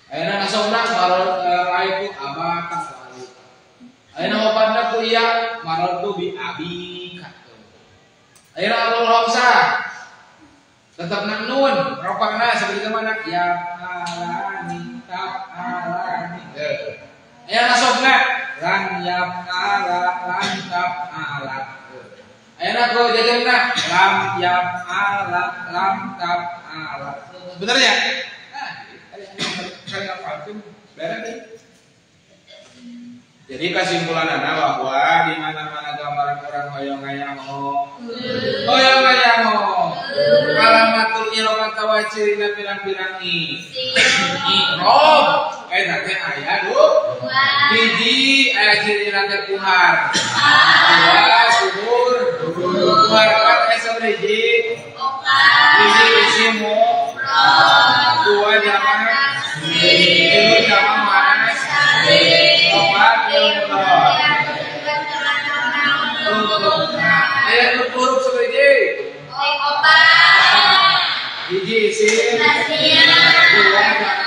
Speaker 3: ayeuna nasabna maraitu abaka ku wawu ayeuna obatna ku iya marartu bi abika. Ayeuna afalul khamsah tetepna nun rofakna seperti mana ya alani tab alani. Ayeuna nasabna lan ya ala lan tab ala. Ayeuna ku jajarna lam ya ala lam tab ala. Bener ya? Nah, kali apa beres. Jadi kesimpulannya bahwa di mana-mana gambaran orang hoyong ngayango, hoyong ngayango, alamatul i'rob atawa cirina pirang-pirang i, i'rob, nanti aya du, hiji aya cirina teh kuhar, dua subur, kuhar kan aya sabaraha hiji, hiji isimu, dua jamak, tilu jamak muannas, opat ayat huruf seperti hiji isim dua jamak tilu opat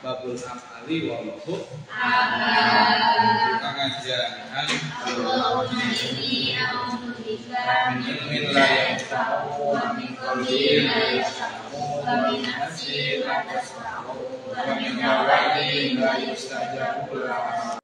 Speaker 3: babul afali wallahu a'lam. Min la yanfa'u wa min qalbin la yasma'u wa min nafsin la tasma'u wa min da'watin la yustajabu laha.